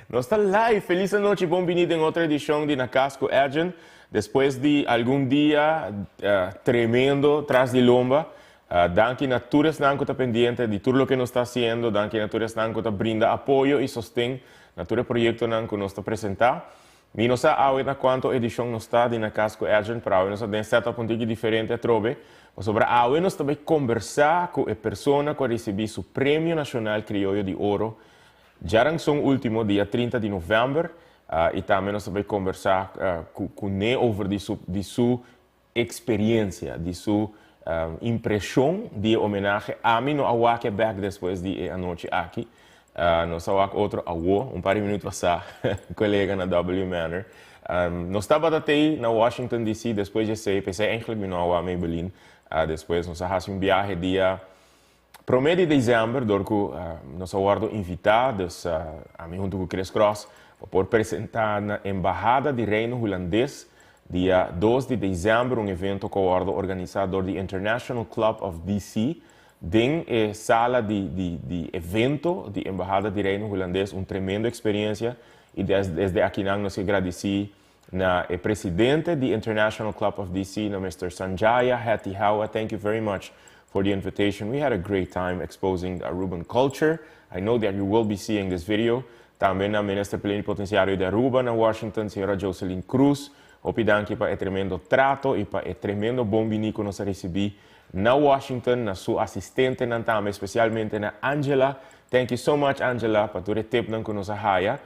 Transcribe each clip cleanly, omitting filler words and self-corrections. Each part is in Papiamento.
Nos ta live. Feliz anochi, bon bini den otro edicion di Na Cas cu Edjean. Despues di algun dia tremendo tras di lomba, danki na tur esnan cu ta pendiente di tur loke nos ta haciendo, danki na tur esnan cu ta brinda apoyo y sosten na tur e proyectonan cu nos ta presenta. Mi no sa awe na cuanto edicion nos ta di Na Cas cu Edjean, pero awe nos ta den setup un tiki diferente atrobe, pasobra awe nos ta bay combersa cu e persona cu a ricibi su Premio Nacional Crioyo di Oro djaranson ultimo, dia 30 di november, y tambe nos ta bay combersa cu ne over di su experiencia, di su impresion di homenahe. Ami no a wak back despues di e anochi aki. Nos a wak otro awo, un par di minuut pasa, colega na W Manor. Nos tabata na Washington DC despues di esey, pesey eigenlijk mi no a wak Maybelline. Despues nos a haci un biahe dia 1 di december, door cu nos a wordo invita, dus ami hunto cu Chris Cross, pa por presenta na Embahada di Reino Hulandes, dia 2 di december, un evento cu a wordo organisa door di International Club of DC, den sala di evento di Embahada di Reino Hulandes, un tremendo experiencia, y desde aki nos ta gradici na e presidente di International Club of DC, na Mr. Sanjaya Hatihawa. Thank you very much for the invitation. We had a great time exposing the Aruban culture. I know that you will be seeing this video. Tambe na Minister Plenipotenciario di Aruba na Washington, señora Jocelyn Cruz. Hopi danki pa e tremendo trato y pa e tremendo bon bini cu nos a ricibi na Washington, na su asistente tambe, especialmente na Angela. Thank you so much, Angela, pa tur e tip cu nos a haya.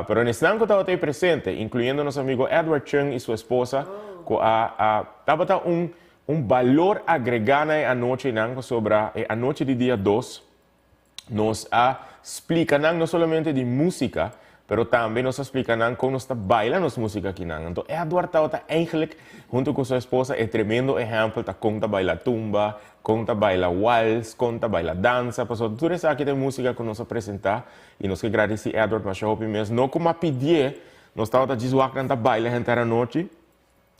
Pero esnan cu tabata presente, incluyendo nos amigo Edward Chung y su esposa, cu a tabata un balor agrega na e anochi nan sobre e anochi di dia 2, nos a splica nan no solamente di musica, pero tambe nos a splica nan con nos ta baila nos musica aki nan. Anto, Edward tabata eigenlijk, hunto cu su esposa, e tremendo ehempel ta con ta baila tumba, con ta baila wals, con ta baila danza, paso tur esaki ta musica cu nos a presenta y nos kier gradici Edward masha hopi mes, no como a pidie, nos tabata djis wak nan ta baila henter anochi,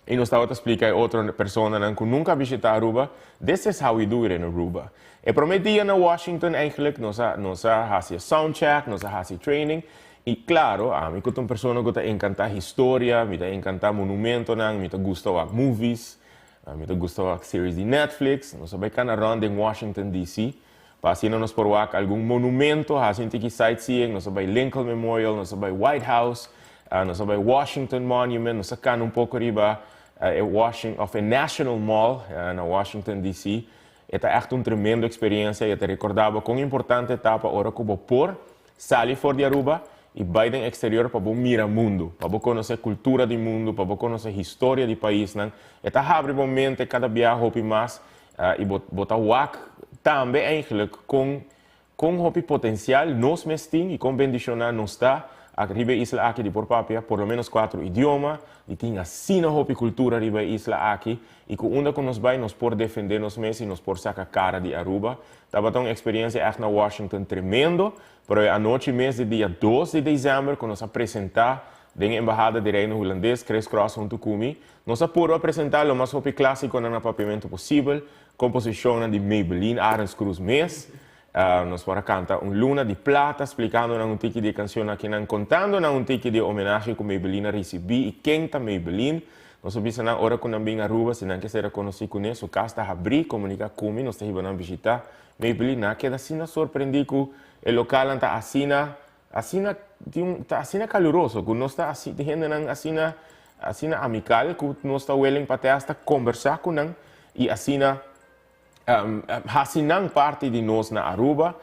y nos tabata splica otro persona cu nunca a bishita Aruba, this is how we do it in Aruba. E prome dia na Washington eigenlijk, nos a haci soundcheck, nos a haci training, y claro, ami cu ta un persona cu ta encanta historia, mi ta encanta monumento, mi ta gusta wak movies, mi ta gusta wak series di Netflix, nos a bay cana rond in Washington DC, pa asina nos por wak algun monumento, haci un tiki sightseeing, nos a bay Lincoln Memorial, nos a bay White House, nos a bay Washington Monument, nos a cana un poco riba Washington, of a National Mall na Washington DC. E ta echt un tremendo experiencia y ta recorda bo con importante ta pa ora cu bo por sali for di Aruba y bay den exterior pa bo mira mundo, pa bo conoce cultura di mundo, pa bo conoce historia di pais nan. E ta habri bo mente cada biaha hopi mas y bo ta wak tambe eigenlijk con hopi potencial nos mes tin y con bendiciona nos ta riba e isla aki di por papia por lo menos cuatro idioma y tin asina hopi cultura riba e isla aki y cu unda cu nos bay nos por defende nos mes y nos por saca cara di Aruba. Tabata un experiencia echt na Washington tremendo, pero anochi mes di dia 2 di december cu nos a presenta den Embahada di Reino Hulandes, Chris Cross hunto cu mi, nos a purba presenta lo mas hopi clasico na papiamento posibel, composicion di Maybelline Arends Cruz mes. Nos por a canta Un Luna di Plata, splicando un tiki di cancion aki nan, contando un tiki di homenahe cu Maybelline a ricibi y ken ta Maybelline. Nos a bisa nan ora cu nan bin Aruba, si nan kier ser conoci cu ne, su cas ta habri, comunica cu mi, nos ta hiba nan bishita Maybelline. Nan a keda asina sorprendi cu e local ta asina, asina, ta asina caluroso, cu nos ta asina, hende nan asina, asina amical, cu nos ta willing pa hasta conversa cu nan y asina haci nan parti di nos na Aruba,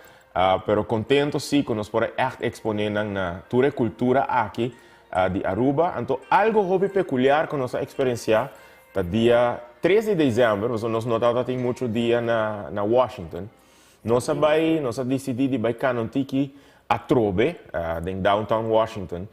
pero contento si cu nos por echt expone nan na tur e cultura aki di Aruba. Anto, algo hopi peculiar cu nos a experiencia, ta dia 3 di december, nos no tin mucho dia na Washington. Nos a dicidi di bay cana un tiki atrobe, den downtown Washington,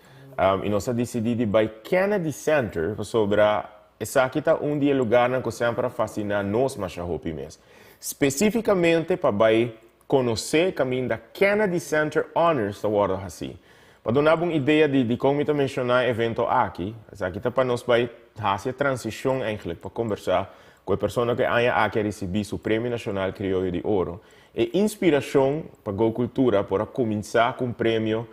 y nos a dicidi di bay Kennedy Center, sobre esaki ta un di e lugar cu semper a fascina nos masha hopi mes. Specificamente pa bay conoce caminda Kennedy Center Honors ta wordo haci. Pa duna un idea di con mi ta menciona e evento aki, esaki ta pa nos bay haci e transicion eigenlijk pa conversa cu e persona cu e aña aki a ricibi su Premio Nacional Crioyo di Oro. E inspiracion pa Go Cultura por a cuminsa cu un premio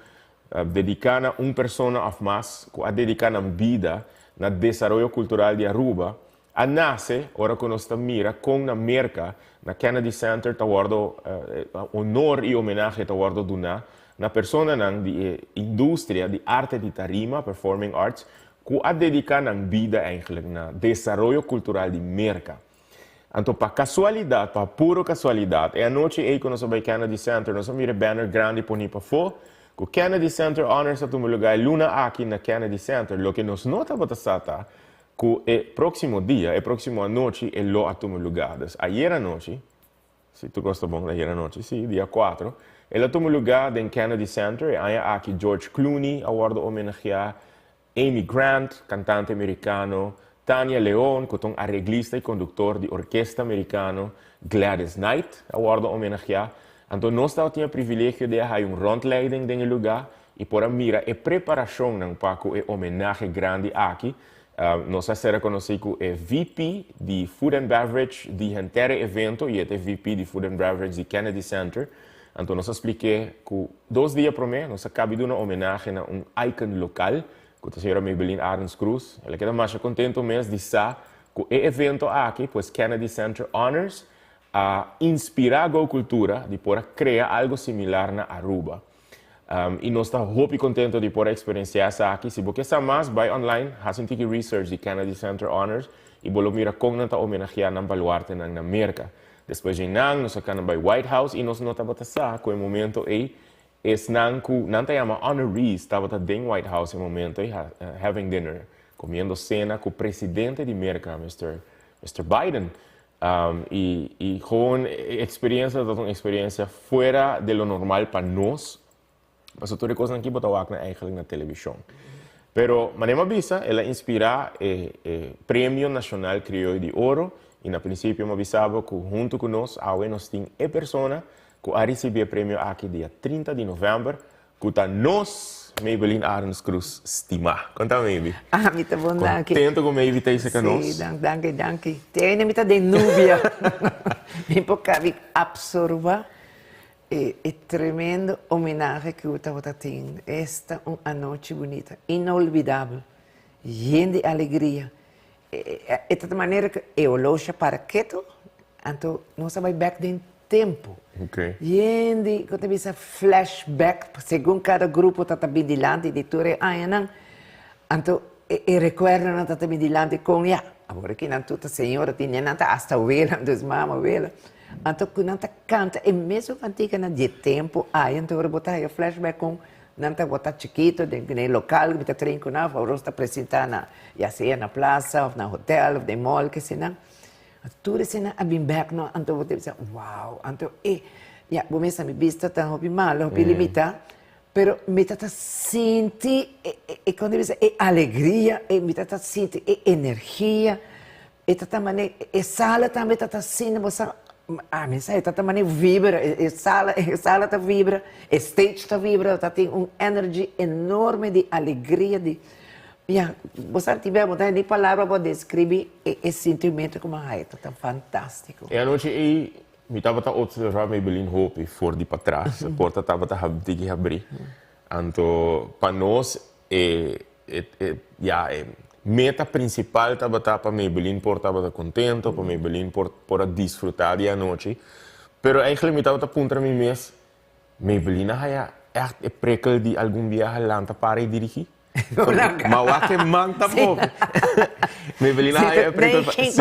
dedica na un persona of mas cu a dedica nan bida na desaroyo cultural di Aruba, a nace ora cu nos ta mira con na Merca, na Kennedy Center ta wordo honor y homenahe ta wordo duna na personanan di e industria di arte di tarima, performing arts, cu a dedica nan bida eigenlijk na desaroyo cultural di Merca. Anto pa casualidad, pa puro casualidad, e anochi ey cu nos a bay Kennedy Center, nos a mira e banner grandi poni pafo, cu Kennedy Center Honors a tuma lugar e luna aki na Kennedy Center. Loke nos no tabata sa ta cu e proximo dia, e proximo anochi e lo a tuma lugar. Dus ayer anochi, si tur cos ta bon, ayer anochi, si, dia cuatro, el a tuma lugar den Kennedy Center. E aña aki George Clooney a wordo homenagea, Amy Grant, cantante mericano, Tania Leon, cu ta un areglista y conductor di orkesta mericano, Gladys Knight a wordo homenagea. Anto nos tabatin e privilegio di a haya un rondleiding den e lugar y por a mira e preparacionnan pa cu e homenahe grandi aki. Nos a ser reconoci cu e VP di Food and Beverage di henter e evento y e ta e VP di Food and Beverage di Kennedy Center. Anto nos a splik'é ku dos dia promé nos a kabi duna homenahe na un icon lokal, ku ta señora Maybelline Arends Cruz. El a keda masha kontento mes di sa ku e evento aki, pues Kennedy Center Honors, a inspirá Go Cultura di por a krea algo similar na Aruba. I nos ta hopi kontento di por a eksperensiá esaki. Si bo ke sa mas, bai online, hasi un tiki research di Kennedy Center Honors i bo lo mira kon nan ta homenageá nan baluartenan na Merka. Despues dje nan, nos a kana bai White House i nos no tabata sa ku e momento ei esnan ku nan ta yama honorees tabata den White House e momento ei having dinner, komiendo sena ku presidente di Merka, Mister Mister Biden. I i gewoon e eksperiencia tabata un eksperiencia fuera de lo normal pa nos, pasobra tur e kosnan aki bo ta wak nan eigenlijk na televishon. Pero manera mi a bisa, el a inspirá e e Premio Nashonal Krioyo di Oro i na prinsipio mi a bisa bo ku huntu ku nos awe nos tin e persona ku a risibí e premio aki dia 30 di novèmber ku ta nos Maybelline Arends Cruz stimá. Kon ta Maybe? Ah, mi ta bon danki. Kontento ku Maybe ta isa ka nos. Sí, danki, danki. Te ainda mi ta den nubia. Mi por kabi apsorbá E e tremendo homenahe cu tabata tin. Esta un anochi bunita, inolvidabel, yen di alegria. E e ta di manera cu e oloshi a para keto, anto nos a bay bek den tempo. Yen di, con ta bisa, flashback, segun cada grupo ta ta bin dilanti di tur e añanan. Anto e e recuerdonan ta ta bin dilanti con ya, awor aki nan tur ta señora, tin nan ta hasta wela, dus mama, wela. Anto ku nan ta kanta e mesun kantikanan di e tempu ai, anto ora bo ta haya flashback kon nan tabata chikito den e lokal ku mi ta train ku nan, òf nos ta presentá na ya sea na plasa òf na hotel òf den mall kesinan. Anto tur eseinan a bin bèk no, anto bo ta bisa wow, anto e ya bo mester mi bista ta hopi malo, hopi limitá, pero mi ta ta sinti e e kon ta bisa e alegria, e mi ta ta sinti e energia. E ta ta mane e sala tambe ta ta asina bo sa ami sa e ta ta mane vibra e sala e sala ta vibra e stage ta vibra ta tin un energy enorme di alegria di ya bo sa tin bia bo ta ni palabra pa describi e e sintimento ku mi a haya ta ta fantastico. E anochi ei mi tabata observa Maybelline hopi for di patras e porta tabata diki habri anto pa nos E e ya e meta principal tabata pa Maybelline por tabata contento, pa Maybelline por por a disfruta di e anochi. Pero eigenlijk mi tabata puntra mi mes, Maybelline a haya echt e prikkel di algun biaha lanta para y dirigi? Ma wak e man ta move. Maybelline a haya e prikkel pa si.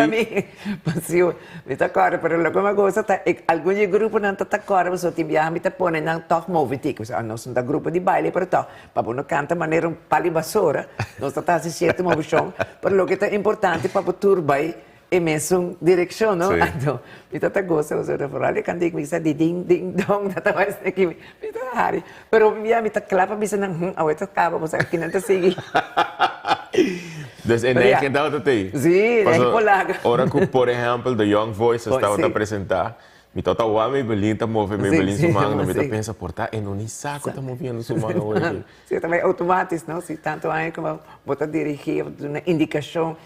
Si, mi ta corda, pero loke mi a gosa ta e algun di e gruponan ta ta corda pasobra tin biaha mi ta pone nan tog move tiki, pasobra nos no ta grupo di baile pero tog. Pa bo no kanta manera un pali basora, nos ta ta hasi sierto movishon, pero loke ta importante pa bo tur bai e mesun direkshon, no? Sí. Anto, mi ta ta gosa pasobra foral e kantik mi sa di ding ding dong ta ta bai esaki, mi ta hari. Pero hopi bia mi ta kla pa bisa nan, hm, awe ta kaba, bo sa kinan ta sigui. Dus e Pero ya. neiging tabata t'ei. Sí, neiging Pasobra polaga. ora ku, por ehèmpel, The Young Voices Oh, tabata sí. presentá, Mi tabata wak Maybelline ta move Sí, Maybelline su sí, man, mi ta sí. pensa por ta e no ni sa ku ta moviendo su man awor aki. Sí, ta bai automatis, no? Si tantu aña ku bo ta dirigí of duna indikashon,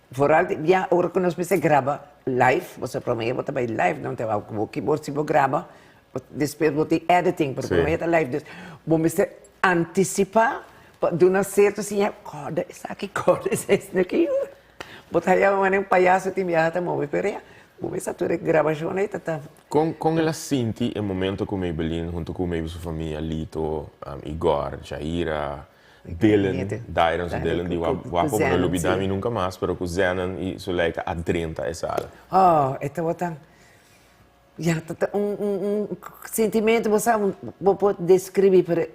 vooral di bia ora ku nos mester graba live, bo sa promé bo ta bai live, no? Te wak bo keyboard si bo graba, despues bo tin editing, pero Sí. promé ta live, dus bo mester. antisipá pa duna sierto siñal, kòrda esaki, kòrda esaki. Bo ta haya manera un payaso tin biaha ta move, pero ya, bo mester tur e grabashon ei ta ta. Kon kon el a sinti e momento ku Maybelline huntu ku maybe su famia, Lito, Igor, Jaira, Dylan, Dairon su Dylan di wak wak bo no lubida mi nunka mas, pero ku Zenon i Zuleika a drenta e sala? Oh, e tabata ya ta ta un un un sentimento bo sa bo por describi pero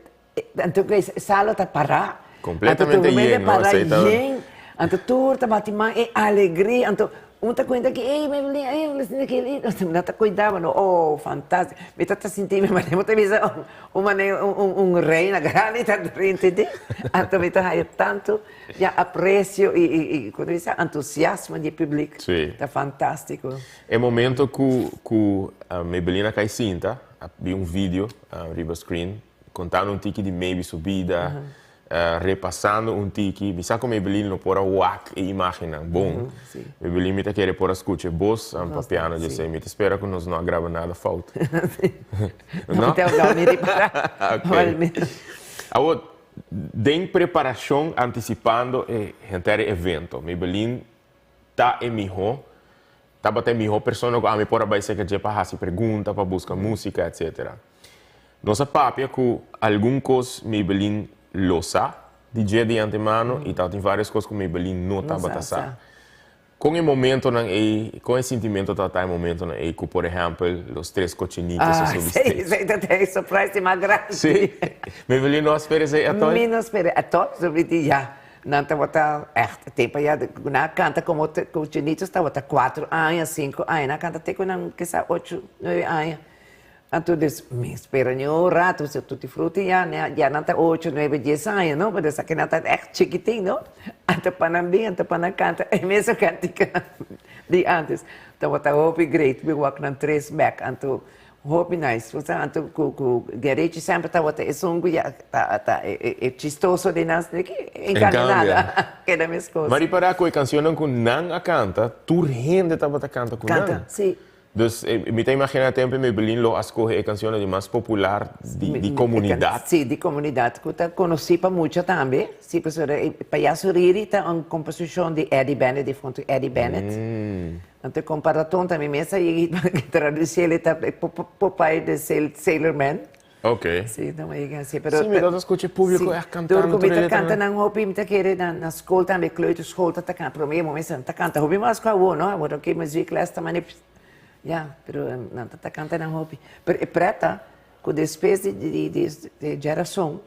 Anto e sala ta pará. Completamente yen, no? Pará yen. Anto tur ta bati man, e alegria. Anto un ta cuenta ki, ey, Maybelline, ey, mi kel, nan ta cuidaba no. Oh, fantastico. Mi ta ta sinti mi manera, mi ta bisa un manera un reina grandi ta drenta di. Anto mi ta haya tanto ya aprecio y, como ta bisa, entusiasmo di e publiek. Si. Ta fantastico. E momento cu cu Maybelline a cay sinta, a bin un video riba screen. Contando un tiki di Maybe su bida, repasando un tiki. Mi sa cu Maybelline no por a wak e imagennan bon. Maybelline mi ta kere por a scucha e bos papiando dje esey. Mi ta spera cu nos no a graba nada fout. No? No, mi ripara. Ok. Awor, den preparacion anticipando e henter e evento, Maybelline ta e miho, tabata e miho persona cu ami por a bay cerca dje pa haci pregunta, pa busca musica, etcetera. Nos a papia cu algun cos Maybelline lo sa di dje di antemano y tabatin varios cos cu Maybelline no tabata sa. Con e momentonan ey, con e sintimento tabata e momentonan ey cu por ehempel Los Tres Cochinitos a subi stage? Ah, esey ta e surprise di mas grandi. Si? Maybelline no a spera esey atoy? Mi no spera atoy, sobri ya. Nan tabata ègt tempu ayá ku nan a kanta komo kochinitos tabata kuatro aña, sinku aña, nan a kanta te ku nan kisa ocho, nuebe aña. Anto des mi spera ni un rato, si tutti frutti ya ya nan ta ocho, nuebe, dies aña no, pero esaki nan ta ègt chikitin no. Anto pa nan bin, anto pa nan kanta e mesun kantika di ántes. Tabata hopi great, mi wak nan tres bèk, anto Hopi nice. Bo sa anto cu cu Guerrichi semper tabata esun cu ya ta ta e chistoso di nan sino que en cambia nada. Keda mescos. Ma ripara cu e cancionnan cu nan a canta, tur hende tabata canta cu nan. Canta, si. Dus mi ta imagina tempo e Maybelline lo a scoge e cancionnan di mas popular di di comunidad. Si, di comunidad cu ta conoci pa mucha tambe. Si, pasobra e Payaso Riri ta un composicion di Eddie Bennett, difunto Eddie Bennett. Anto e komparaton ta mi mes a yega traduci el e ta Popeye the Sailor Man. Ok. Si, no a yega así, pero. Si, mi tabata scucha e publico echt cantando tur e letranan. Tur cu mi ta canta nan hopi, mi ta kere na school tambe, kleuterschool ta canta, prome momento nan ta canta hopi mas cu awor, no? Awor oke muziekles ta mane, ya, pero nan ta canta nan hopi. Pero e pret ta cu despues di di djerason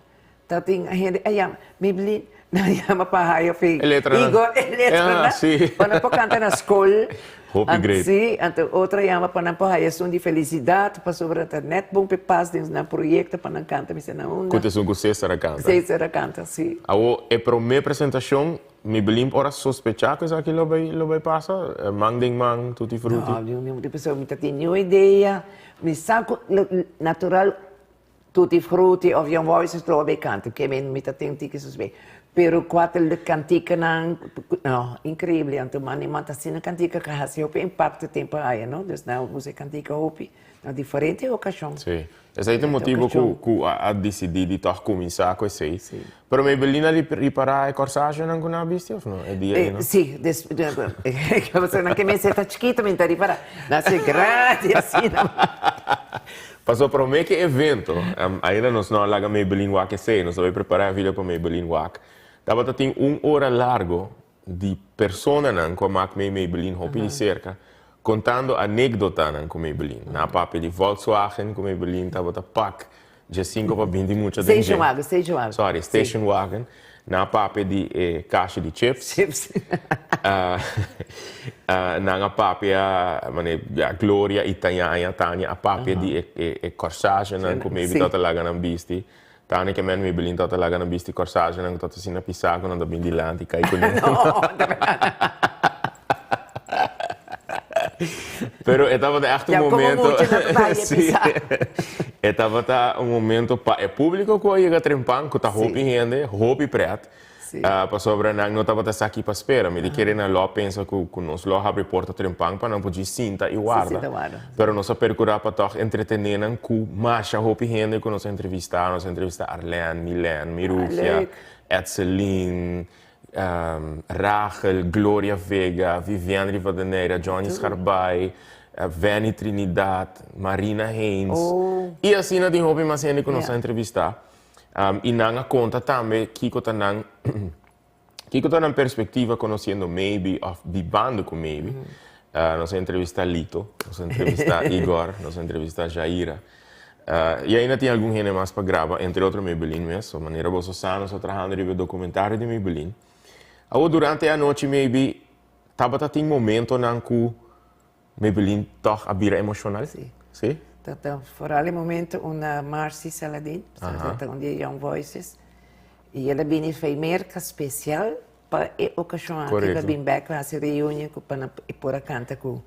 Ta tin hende a yama mi bli nan yama pa haya fe E letranan. Igor e letranan Ah, sí. pa nan por canta na scol. Hopi great. Sí, anto otro a yama pa nan por haya esun di felicidad pasobra ta net bon p'e pas den nan proyecto pa nan canta mi sa na unda. Cu ta esun cu Cesar a canta. Cesar a canta, sí. Awo e prome presentacion mi bli por a sospecha cu esaki lo bay lo bay pasa? Man den man, tutti frutti. No, mi no pasobra mi ta tin niun idea. Mi sa cu natural Tutti Frutti of Young Voices lo bay canta ke mi mi ta tin tiki sus bay pero cua ta e canticanan no increibel anto manda y manda asina cantica cu a haci hopi impacto tempo aya no dus nan a usa e cantica hopi na diferente ocasion. Si, esey ta e motibo cu cu a dicidi di tog cuminsa cu esey. Pero Maybelline a ripara e corsagenan cu nan a bisti of no e dia ey no? Si, pasobra nan ke mester ta chikito mi ta ripara, nan a ser grandi asina. Pasobra prome ke evento, ainda nos no a laga Maybelline wak esey, nos a bay prepara e video pa Maybelline wak, tabata tin un ora largo di personanan cu a mak mey Maybelline hopi di cerca, contando anecdotanan cu Maybelline. Nan a papia di Volkswagen cu Maybelline tabata pak dje cinco pa binti mucha den dje. Station wagon, station wagon. Sorry, station wagon. Nan a papia di e kashi di chips. Chips. Nan a papia, mane, ya, Gloria y Tañaña, Tania, a papia di e corsagenan cu maybe tabata laga nan bisti. Tania ke men Maybelline tabata laga nan bisti corsagenan cu tabata asina pisa cu nan ta bin dilanti kai cu nan. No, Pero e tabata echt un Ya, como momento. mucha nan ta haya Sí. pisa. E tabata un momento pa e publico cu a yega trempan, cu ta hopi hende, hopi pret. Pasobra nan no tabata sa ki pa spera. Mi di kere nan lo a pensa ku nos lo a habri porta trempan pa nan por djis sinta i warda. Pero nos a perkurá pa tòg entretené nan ku masha hopi hende ku nos a entrevistá. Nos a entrevistá Arlène, Milène, Mirugia, Edseline, Rachel, Gloria Vega, Viviane Rivadeneira, Johnny Scharbaai, Vanny Trinidad, Marina Haynes. I asina tin hopi mas hende ku nos a entrevistá. I nan a konta tambe kiko ta nan kiko ta nan perspektiva konosiendo Maybe òf bibando ku Maybe. Nos a entrevistá Lito, nos a entrevistá Igor, nos a entrevistá Jaira. I ainda tin algun hende mas pa graba, entre otro Maybelline mes. So manera boso sa nos ta trahando riba e dokumentario di Maybelline. Awor durante e anochi maybe tabata tin momentonan ku Maybelline tòg a bira emoshonal? Sí. Sí? Ta foral e momento unda Marcy Saladin, ta un di e Young Voices, i el a bini fei Merka spesial pa e okashon aki pa bin bèk pa hasi reunion ku pa nan e por a kanta ku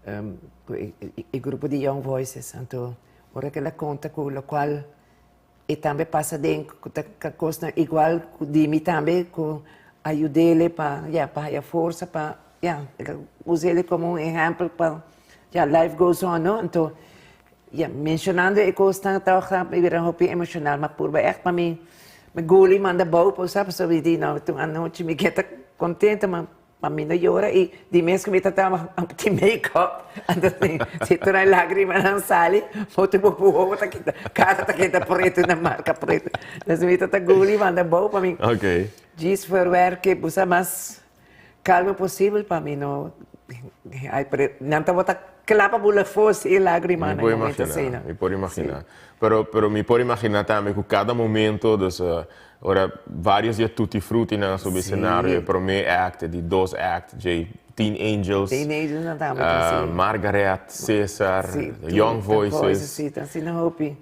e grupo di Young Voices. Anto ora ku el a konta ku lokual e tambe pasa den ku ta kosnan igual ku di mi tambe ku a yud'é pa ya pa haya forsa pa ya el a us'é komo un ehèmpel pa ya life goes on no. Anto ya menshonando e kosnan tòg a bira hopi emoshonal ma purba ègt pa mi mi guli manda bou pasobra mi di no tur anochi mi ke ta kontento ma Pa mi no yora y di mes cu mi ta taba tin make up anto si tur e lagrimanan sali bo tur bo wowo ta kita cara ta kita preto na marca preto entonces mi ta guli manda abou pa mi djis verwerke busa mas calmo posibel pa mi no nan tabata cla pa bula for si e lagrimanan Mi por imagina mi por imagina pero pero mi por imagina tambe cu cada momento dus Ora varios di e tutti fruttinan a subi escenario, e prome act, e di dos act, djei Teen Angels, Teen Angels nan tambe ta si. Margaret, Cesar, Young Voices. Si, ta asina hopi.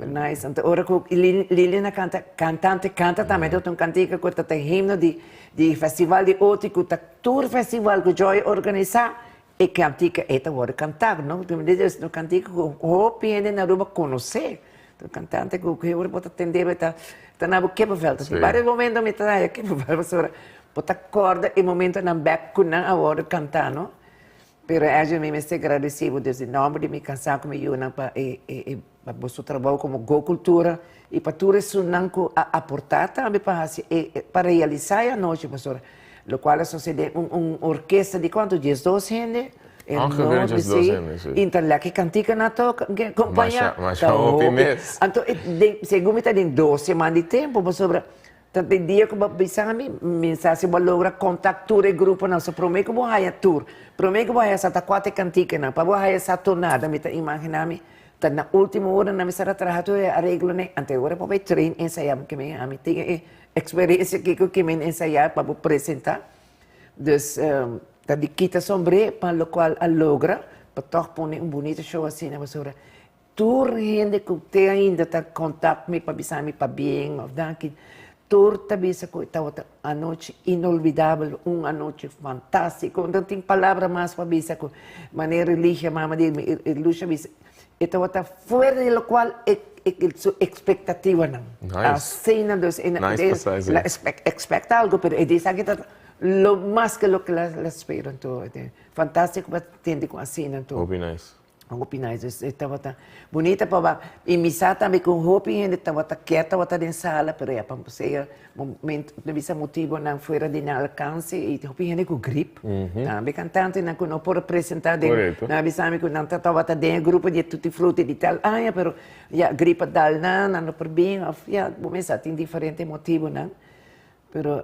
Nice. Anto ora ku Lilian a kanta, kantante kanta tambe ta un kantika ku ta ta himno di di festival di Oti ku ta tur festival ku Joy organisa e kantika ei ta wòrdu kantá no. Un kantika ku hopi hende na Aruba konosé. Un kantante ku ku ora bo ta tende bo ta ta na bo kippenvel. Ta tin varios momento mi ta haya kippenvel pasobra bo ta kòrda e momentonan bèk ku nan a wòrdu kantá no. Pero Edwin mi mester gradisí bo desde nòmber di mi kasá ku mi yunan pa e e pa boso trabou komo Go Cultura i pa tur esunnan ku a aportá tambe pa hasi e pa realisá e anochi pasobra lokual a sosodé un un orkesta di kuantu diesdos hende Ongeveer diesdos hende, si. I ta lèk e kantika nan toka kompañá. Masha, masha hopi mes. Anto segun mi ta den dos siman di tempu pasobra ta den dia ku bo a bisa mi, mi sa si bo a logra kontak tur e gruponan. So promé ku bo haya tur, promé ku bo haya sa ta kua ta e kantikanan, pa bo haya sa tonada mi ta imaginá mi ta na último ora nan mester a traha tur e areglonan. Anto e ora bo bai train ensayá mi ami tin e eksperensia kiko ki mi ensayá pa bo presentá. Dus ta di kita sombré pa locual a logra pa tog pone un bunito show asina pasobra tur hende cu te ainda ta contact mi pa bisa mi pabien of danki tur ta bisa cu tabata anochi inolvidabel un anochi fantastico no tin palabra mas pa bisa cu manera Ligia mama di mi Lucia bisa e tabata fuera di locual e su expectativanan. Nice. Asina dus e Nice pa sa esei. La expecta algo pero e di esaki ta lo mas ke loke la spera anto fantastico pa tende ku asina anto. Hopi nice. Hopi nice dus e tabata bunita pa wak i mi sa tambe ku hopi hende tabata kier tabata den sala pero ya pa sea momento ta bisa motibonan fuera di nan alkanse i hopi hende ku grip tambe kantantenan ku no por a presenta den nan a bisa mi ku nan ta tabata den e grupo di e tutti frutti di tal aña pero ya grip a dal nan, nan no por bin of ya bo mester tin diferente motibonan pero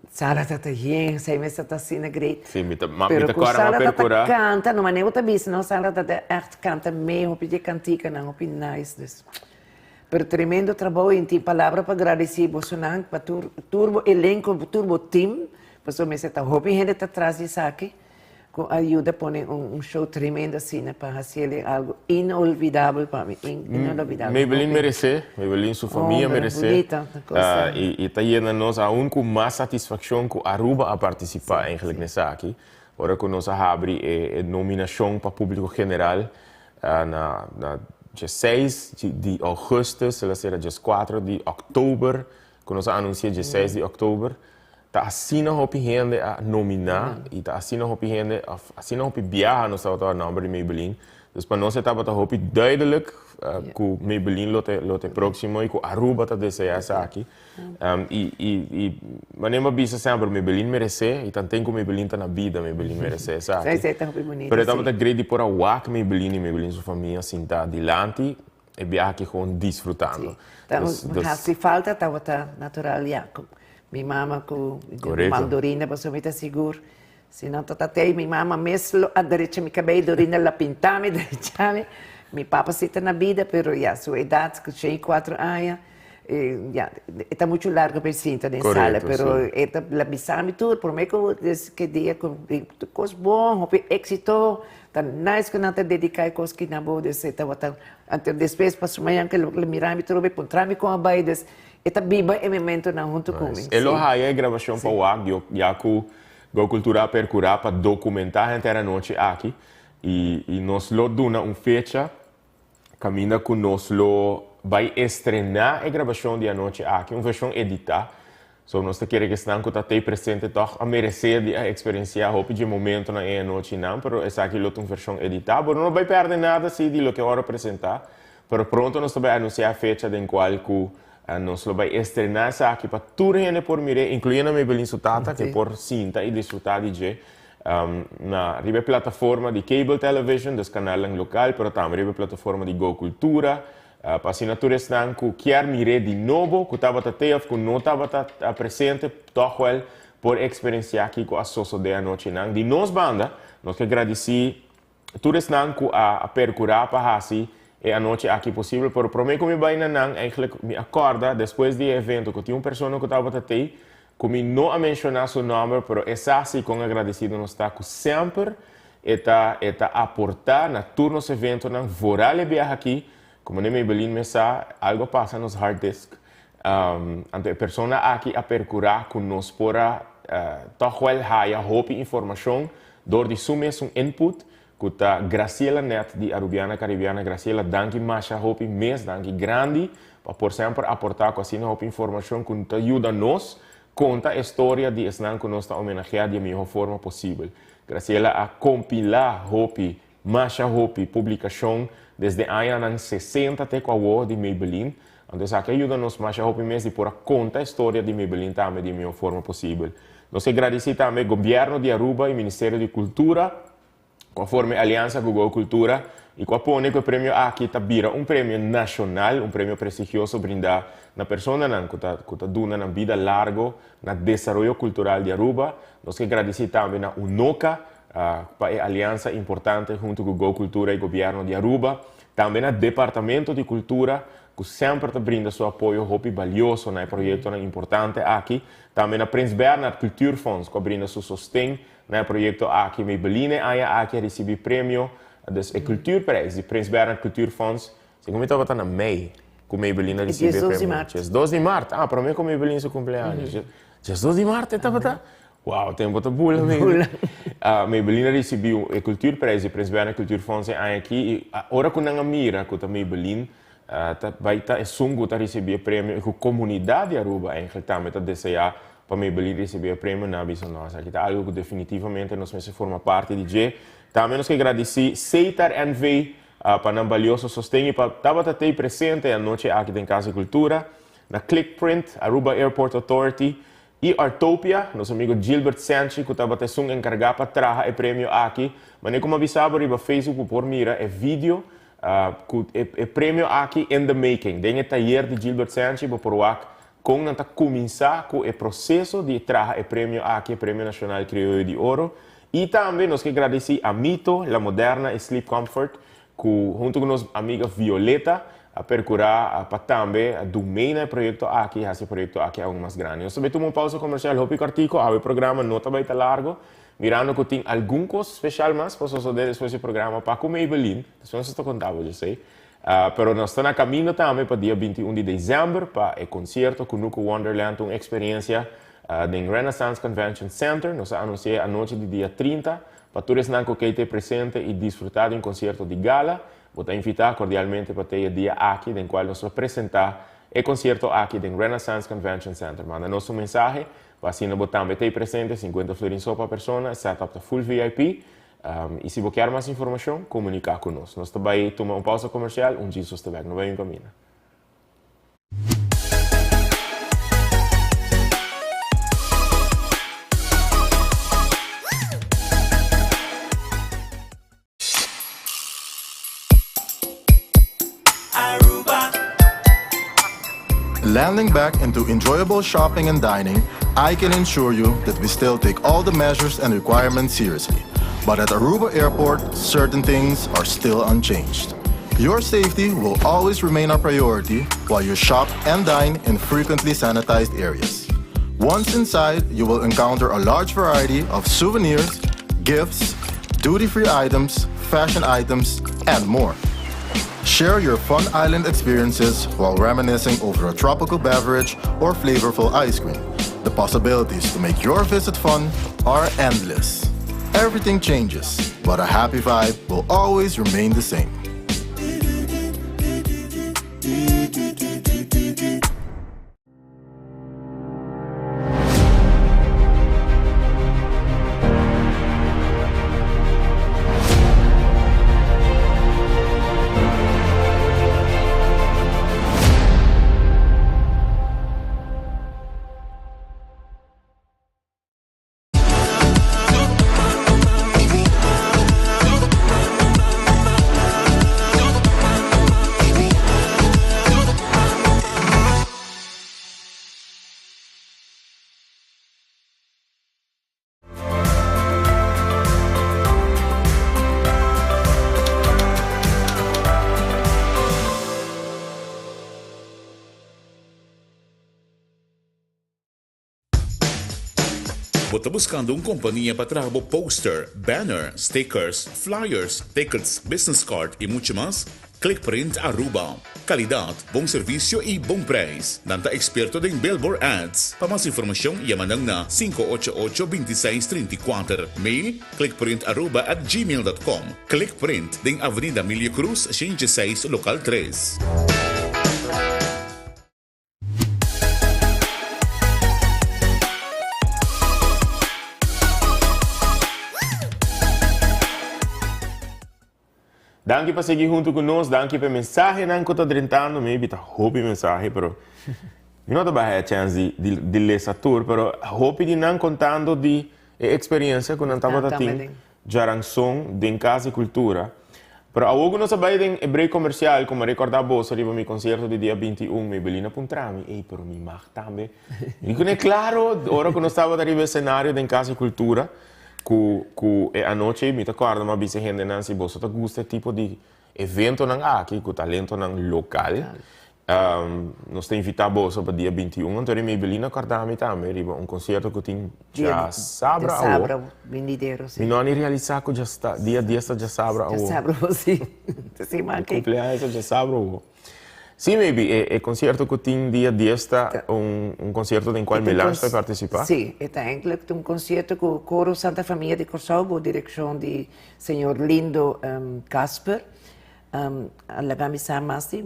sala ta ta yen esei mester ta asina great Sí, mi ta ma mi pero ta ku kòrda sala m'a ta ta perkurá. kanta no manera bo ta bisa no sala ta ta ègt kanta mee hopi di e kantikanan hopi nice dus pero tremendo trabou i tin palabra pa gradisí bosonan pa tur tur bo elenko tur bo team pasobra mester ta hopi hende ta tras di esaki. Cu a yuda pone un show tremendo asina pa haciele algo inolvidabel pa mi, inolvidabel. Maybelline merece, Maybelline su famia merece. Y ta yena nos aun cu mas satisfaccion cu Aruba a participa eigenlijk n'esaki. Ora cu nos a habri e nominacion pa publico general na dje seis di augustus, el a cera djes cuatro di october. Cu nos a anuncia 16 di october, ta asina hopi hende a nomina y ta asina hopi hende, of asina hopi biaha nos tabata nomber di Maybelline. Dus pa nos tabata hopi duidelijk cu Maybelline lo ta proximo y cu Aruba ta desea esaki. Y manera mi a bisa semper, Maybelline merece y tanto cu Maybelline ta na bida, Maybelline merece esaki. Si, ta hopi bunita. Pero tabata great di por a wak Maybelline y Maybelline su famia sinta dilanti e biaha aki gewoon disfrutando. Anto, hasi falta tabata natural, ja. Mi mama cu Mandorina, pasobra mi ta sigur. Si no tabata tey, mi mama mes lo a drecha mi cabey, Dorina la pinta mi, drecha mi. Mi papa si ta na bida, pero ja, su edad, 4 aña, ja, ta mucho largo pa sinta den sala, pero e ta la bisa mi tur, prome cu e dia cu cos bon, hopi exito, ta nice cu nan ta dedica e cos ki na bo, dus e tabata, anto despues paso mañana cu el mira mi tur, puntra mi con a bay, dus e ta biba e momentonan hunto cu mi. E lo haya e grabacion pa wak, ya cu Go Cultura percura pa documenta henter e anochi aki y nos lo duna un fecha caminda cu nos lo bay estrena e grabacion di anochi aki, un version edita. So nos ta kere cu esnan cu ta presente toch a merece di a experiencia hopi di momentonan e anochinan, pero esaki lo ta un version edita. Pero no bay perde nada si di loke ora presenta, pero pronto nos ta bay anuncia fecha den cual cu nos lo bay estrena esaki pa tur hende por mira, incluyendo Maybelline su tata, cu por sinta y disfruta di dje na riba plataforma di cable television, dos canal local, pero tambe riba plataforma di Go Cultura, pa asina tur esnan cu kier mira di nobo, cu tabata tey of cu no tabata presente, toch wel por experiencia kico a sosode e anochinan. Di nos banda, nos kier gradici tur esnan cu a percura pa hasi e anochi aki posibel, pero prome cu mi bay na nan, eigenlijk mi a corda despues di evento cu tin un persona cu tabata tey, cu mi no a menciona su nomber, pero e sa si con agradecido nos ta cu semper e ta aporta na tur nos eventonan, vooral e biaha aki, como ne Maybelline mes sa, algo a pasa nos hard disk. Anto e persona aki a percura cu nos por a toch wel haya hopi informacion door di su mes un input, cu ta Graciela Net di Arubiana Caribiana. Graciela, danki masha hopi mes, danki grandi, pa por semper aporta cu asina hopi informacion cu ta yuda nos conta e historia di esnan cu nos ta homenagea di miho forma posibel. Graciela a compila hopi, masha hopi publicacion desde añanan 60 te cu awo di Maybelline. Anto esaki a yuda nos masha hopi mes di por a conta e historia di Maybelline tambe di miho forma posibel. Nos ta gradici tambe Gobierno di Aruba y Ministerio di Cultura, conforme aliansa cu Go Cultura y cu a pone cu e premio aki ta bira un premio nacional, un premio prestigioso brinda na personanan cu ta duna nan bida largo na desaroyo cultural di Aruba. Nos kier gradici tambe na UNOCA pa e aliansa importante hunto cu Go Cultura y Gobierno di Aruba. Tambe na Departamento di Cultura, cu semper ta brinda su apoyo hopi valioso na proyecto importante aki. Tambe na Prins Bernhard Cultuurfonds, cu a brinda su sosten na e proyecto aki. Maybelline aña aki a ricibi premio, dus e Cultuurprijs di Prins Bernhard Cultuurfonds. Segun mi tabata na mei, cu Maybelline a ricibi 12 di premio. maart. 2 di maart. Ah, pa mi cu Maybelline su cumpleaños. 2 di maart tabata? Wow, tempo ta bula, Bula. Maybelline a ricibi e Cultuurprijs di Prins Bernhard Cultuurfonds aki y ora cu nan a mira cu ta Maybelline ta bay ta esun cu ta ricibi e premio y cu comunidad di Aruba eigenlijk tambe ta desea pa Maybelline ricibi e premio, nan a bisa: "No, esaki ta algo cu definitivamente nos mester forma parti di dje." Tambe nos kier gradici Seitar NV pa nan valioso sosten y pa tabata tey presente e anochi aki den Cas di Cultura, na Clickprint, Aruba Airport Authority y Artopia, nos amigo Gilbert Sanchez, cu tabata esun encarga pa traha e premio aki. Manera cu mi a bisa riba Facebook por mira e video cu e premio aki in the making. Den e tayer di Gilbert Sanchez, por wak con nan ta cuminsa cu e proceso di traha e premio aki, e Premio Nacional Crioyo di Oro. Y tambe nos kier gradici a Mito, La Moderna y Sleep Comfort, cu hunto cu nos amiga Violeta, a percura pa tambe a domina e proyecto aki, e proyecto aki aun mas grandi. Nos tambe tuma un pausa comercial hopi cortico, e programa no ta bay ta largo, mirando cu tin algun cos special mas pa sucede despues di programa pa cu Maybelline, despues nos ta conta, yo sei. Pero nos ta na caminda tambe pa dia 21 di december pa e concierto Kunuku Wonderland, un experiencia den Renaissance Convention Center. Nos a anuncia anochi di dia 30 pa tur esnan cu ta presente y disfruta di un concierto di gala. Bo ta invita cordialmente pa e dia aki, den cual nos ta presenta e konsierto aki den Renaissance Convention Center. Manda nos un mensahe pa asina bo tambe ta ei presente, 50 florin so pa persona, e setup ta full VIP. I si bo kier mas informashon, komuniká ku nos. Nos ta bai tuma un pausa komersial, un Jesus ta bèk. No bai un kaminda. Landing back into enjoyable shopping and dining, I can ensure you that we still take all the measures and requirements seriously. But at Aruba Airport, certain things are still unchanged. Your safety will always remain our priority while you shop and dine in frequently sanitized areas. Once inside, you will encounter a large variety of souvenirs, gifts, duty-free items, fashion items, and more. Share your fun island experiences while reminiscing over a tropical beverage or flavorful ice cream. The possibilities to make your visit fun are endless. Everything changes, but a happy vibe will always remain the same. Bo ta buscando un compania pa traha bo poster, banner, stickers, flyers, tickets, business card y mucho mas? Clickprint Aruba. Calidad, bon servicio y bon prijs. Nan ta experto den billboard ads. Pa mas informacion yama nan na 588 26 34. Mail, clickprintaruba at gmail dot com. Clickprint den Avenida Emilio Cruz, 106, local tres. Danki pa sigui huntu ku nos, danki pa e mensahenan ku ta drentando, maybe ta hopi mensahe pero mi no ta bai haya chèns di di lesa tur, pero hopi di nan kontando di e eksperensia ku nan tabata tin djaranson den Kas di Kultura. Pero awor ku nos a bai den e break komersial ku mi a rekòrdá boso riba mi konsierto di dia 21, Maybelline a puntra mi, ey pero mi mag tambe? Mi di kuné, klaro, ora ku nos tabata riba e senario den Kas di Kultura, Ku ku e anochi ei mi ta kòrda mi a bisa e hendenan si boso ta gusta e tipo di eventonan aki ku talentonan lokal, nos ta invitá boso pa dia 21. Anto ri Maybelline a kòrda mi tambe riba un konsierto ku tin djasabra awo. Djasabra binidero, si. Mi no a ni realisá ku djasta dia dies ta djasabra awo. Djasabra awo, si. Ta siman aki. Mi kumpleaños ta djasabra awo. Sí, maybe. E, e concierto cu tin dia 10 ta un, un concierto den cual Melange ta participa? Sí, e ta eigenlijk un concierto cu Coro Santa Famia di Corsou bou direccion di señor Lindo um, Casper. Um, a laga mi sa mas di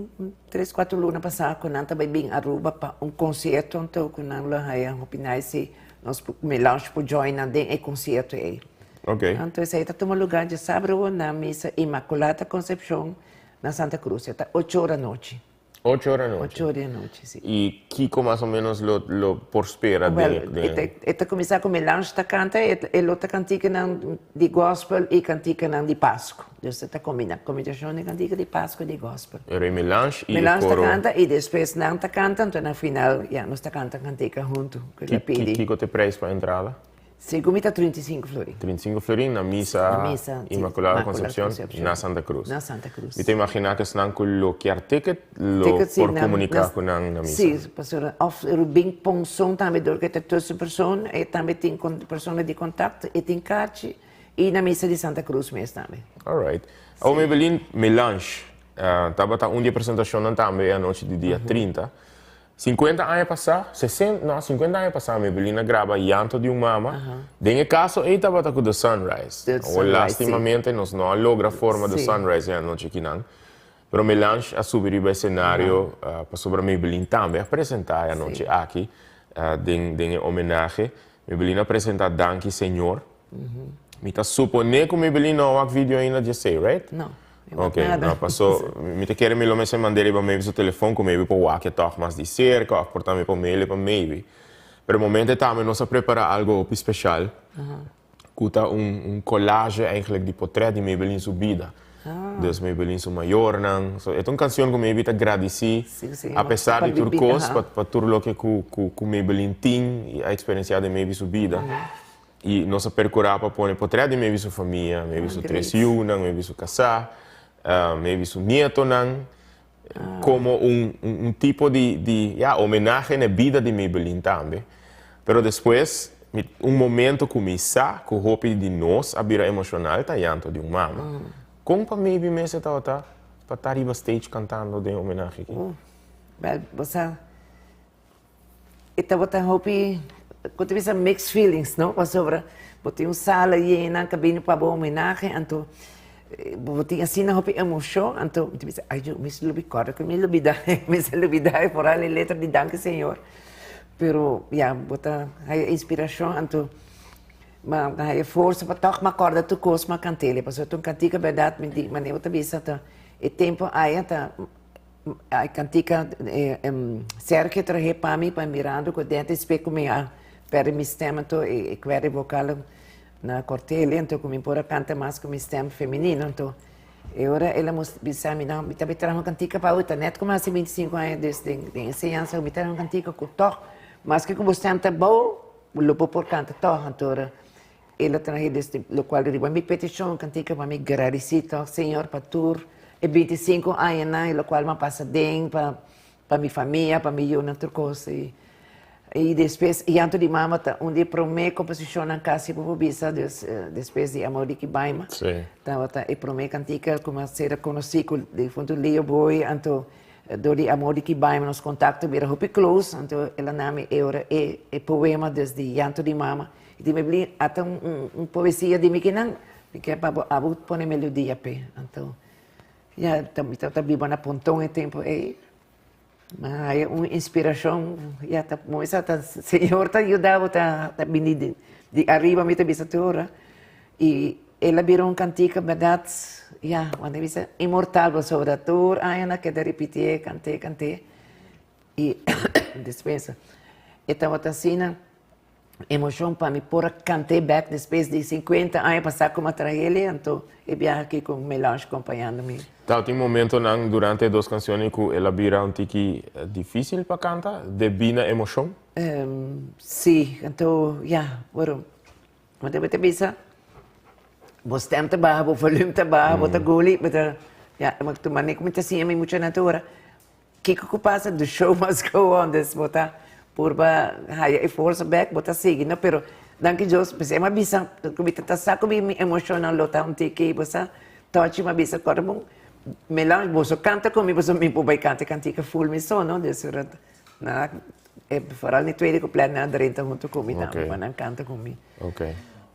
tres, cuatro luna pasá cu nan ta bai bin Aruba pa un concierto anto cu nan lo haya hopi nice si nos Melange por join nan den e concierto ei. Okay. Anto esei ta tuma lugar djasabra na misa Inmaculata Concepcion Na Santa Cruz, e ta ocho ora anochi. Ocho ora anochi. Ocho ora anochi, si. I kiko mas o menos lo lo por spera den Wel, e e ta kuminsá ku Melange ta kanta, e lo ta kantikanan di gospel i kantikanan di Pasku. Dus e ta kombiná, kombinashon di kantika di Pasku i di gospel. E rei Melange i e Melange ta koro. kanta i despues nan ta kanta, anto na final ya nos ta kanta kantika huntu ku el a pidi. Kiko ta e preis pa entrada? Segun mi ta 35 florin. 35 florin na misa, Na misa, sí, Inmaculada Inmaculada Concepcion, Concepcion. na Santa Cruz. Na Santa Cruz. Mi ta imagina cu esnan cu lo kier ticket lo Ticket, sí, por na, comunica na, cu nan na misa. Sí, pasobra of Rubin Ponson tambe dor cu e ta tussenpersoon, e tambe tin con persona di contact, e tin kaartje y na misa di Santa Cruz mes tambe. Alright. Awor Maybelline, Melange tabata un di e presentacionnan tambe e anochi di dia 30. 50 aña pasá, sesen, no, 50 aña pasá Maybelline a graba Llanto di un Mama. Den e kaso ei tabata ku The Sunrise. The Awor Sunrise, sí. lastimamente nos no a logra forma The Sí. Sunrise e anochi kinan. Pero Melange a subi riba escenario pasobra Maybelline tambe a presenta e anochi aki den e homenahe. Maybelline a presenta Danki Señor. Mi ta supone cu Maybelline no a wak video ainda djesey, right? No, mi wak Ok, nada. no, paso mi ta kere mi lo mester mand'é riba maybe su telefon cu maybe por wak e tog mas di cerca of por ta mi por mail e pa maybe. Pero e momento tambe nos a prepara algo hopi special. Cu ta un collage eigenlijk di potret di Maybelline su bida. Dus Maybelline su mayornan. So e ta un cancion cu maybe ta gradici a pesar di tur cos pa tur loke cu Maybelline tin y a experiencia den maybe su bida. Y nos a percura pa pone potret di maybe su famia, maybe su tres yiunan, maybe su casa, maybe su nietonan. Como un tipo di ya homenahe na e bida di Maybelline tambe. Pero despues mi un momento cu mi sa cu hopi di nos a bira emocional ta llanto di un mama. Con pa Maybe mester tabata pa ta riba stage cantando den homenahe aki? Wel, bo sa E tabata hopi, ku ta bisa mixed feelings, no? Pasobra bo tin un sala yena ka bini pa bo homenahe, anto bo tin asina hopi emoshon, anto mi ta bisa, ay yo mi lubi kòrda ku mi lubida, mi sa lubida e foral e letra di Danki Señor. Pero ya, bo ta haya inspirashon, anto ma haya forsa pa tòg mi a kòrda tur kos mi a kant'el, pasobra ta un kantika bèrdat mi di manera bo ta bisa ta e tempu aya ta. E kantika Sergio trahe pa mi pa mirando ku denter spek ku mi a perde mi stem anto e kuerda vokal na kortele anto ku mi por a kanta mas ku mi stem femenino anto e ora el a bisa mi no mi ta bai traha un kantika pa bo ta net ku mi hasi 25 aña des den enseñansa mi traha un kantika ku tòg maske ku bo stem ta bou lo bo por kanta tòg anto ora El a trahe desde locual riba mi peticion cantica pa mi gradeci toch Señor pa tur e 25 añanan e locual mi a pasa den pa pa mi famia pa mi yunan tur cos y y despues Llanto di Mama ta un di e prome composicionnan casi bo por bisa dus despues di Amor di Kibaima tabata e prome cantica cu mi a ser conoci cu difunto Leo Boy anto dor di Amor di Kibaima nos contacto bira hopi close anto el a nami e ora e e poema desde Llanto di Mama. I di mi bli ata un poesia di mi kinan, mi ke pa bo abo pone melodia p'e. Anto, ya, mi tabata biba na Ponton e tempu ei, mi a haya un inspirashon, ya ta kuminsá ta Señor ta yuda bo ta bini di ariba mi ta bisa tur ora. I el a bira un kantika bèrdat, ya, wak bisa inmortal pasobra tur aña nan a keda ripitié, kant'é, kant'é. I despues e tabata asina. Emocion pa mi por a cant'e bek despues di 50 aña pasa cu mi a traha anto e biaha aki cu Melange compañando mi. Tabatin momentonan durante e dos cancionnan cu el a bira un tiki dificil pa canta debí na emocion? Sí, anto ya, bueno, bo ta ta bisa bo stem ta baha, bo volume ta baha, bo ta guli, bo ta, ya, tu manera cu mi ta siña mi muchanan tur ora. Kiko ku pasa the show must go on des bo ta purba haya e forsa bek bo ta sigui no pero danki Dios p'esei mi a bisa ku mi ta sa ku mi emoshonnan lo ta un tiki bo sa tochi mi a bisa kòrda bon Melange boso kanta ku mi pasobra mi por bai kanta e kantika ful mi so no des ora nan a foral mi tweede kuplet nan a drenta huntu ku mi tambe pa nan kanta ku mi.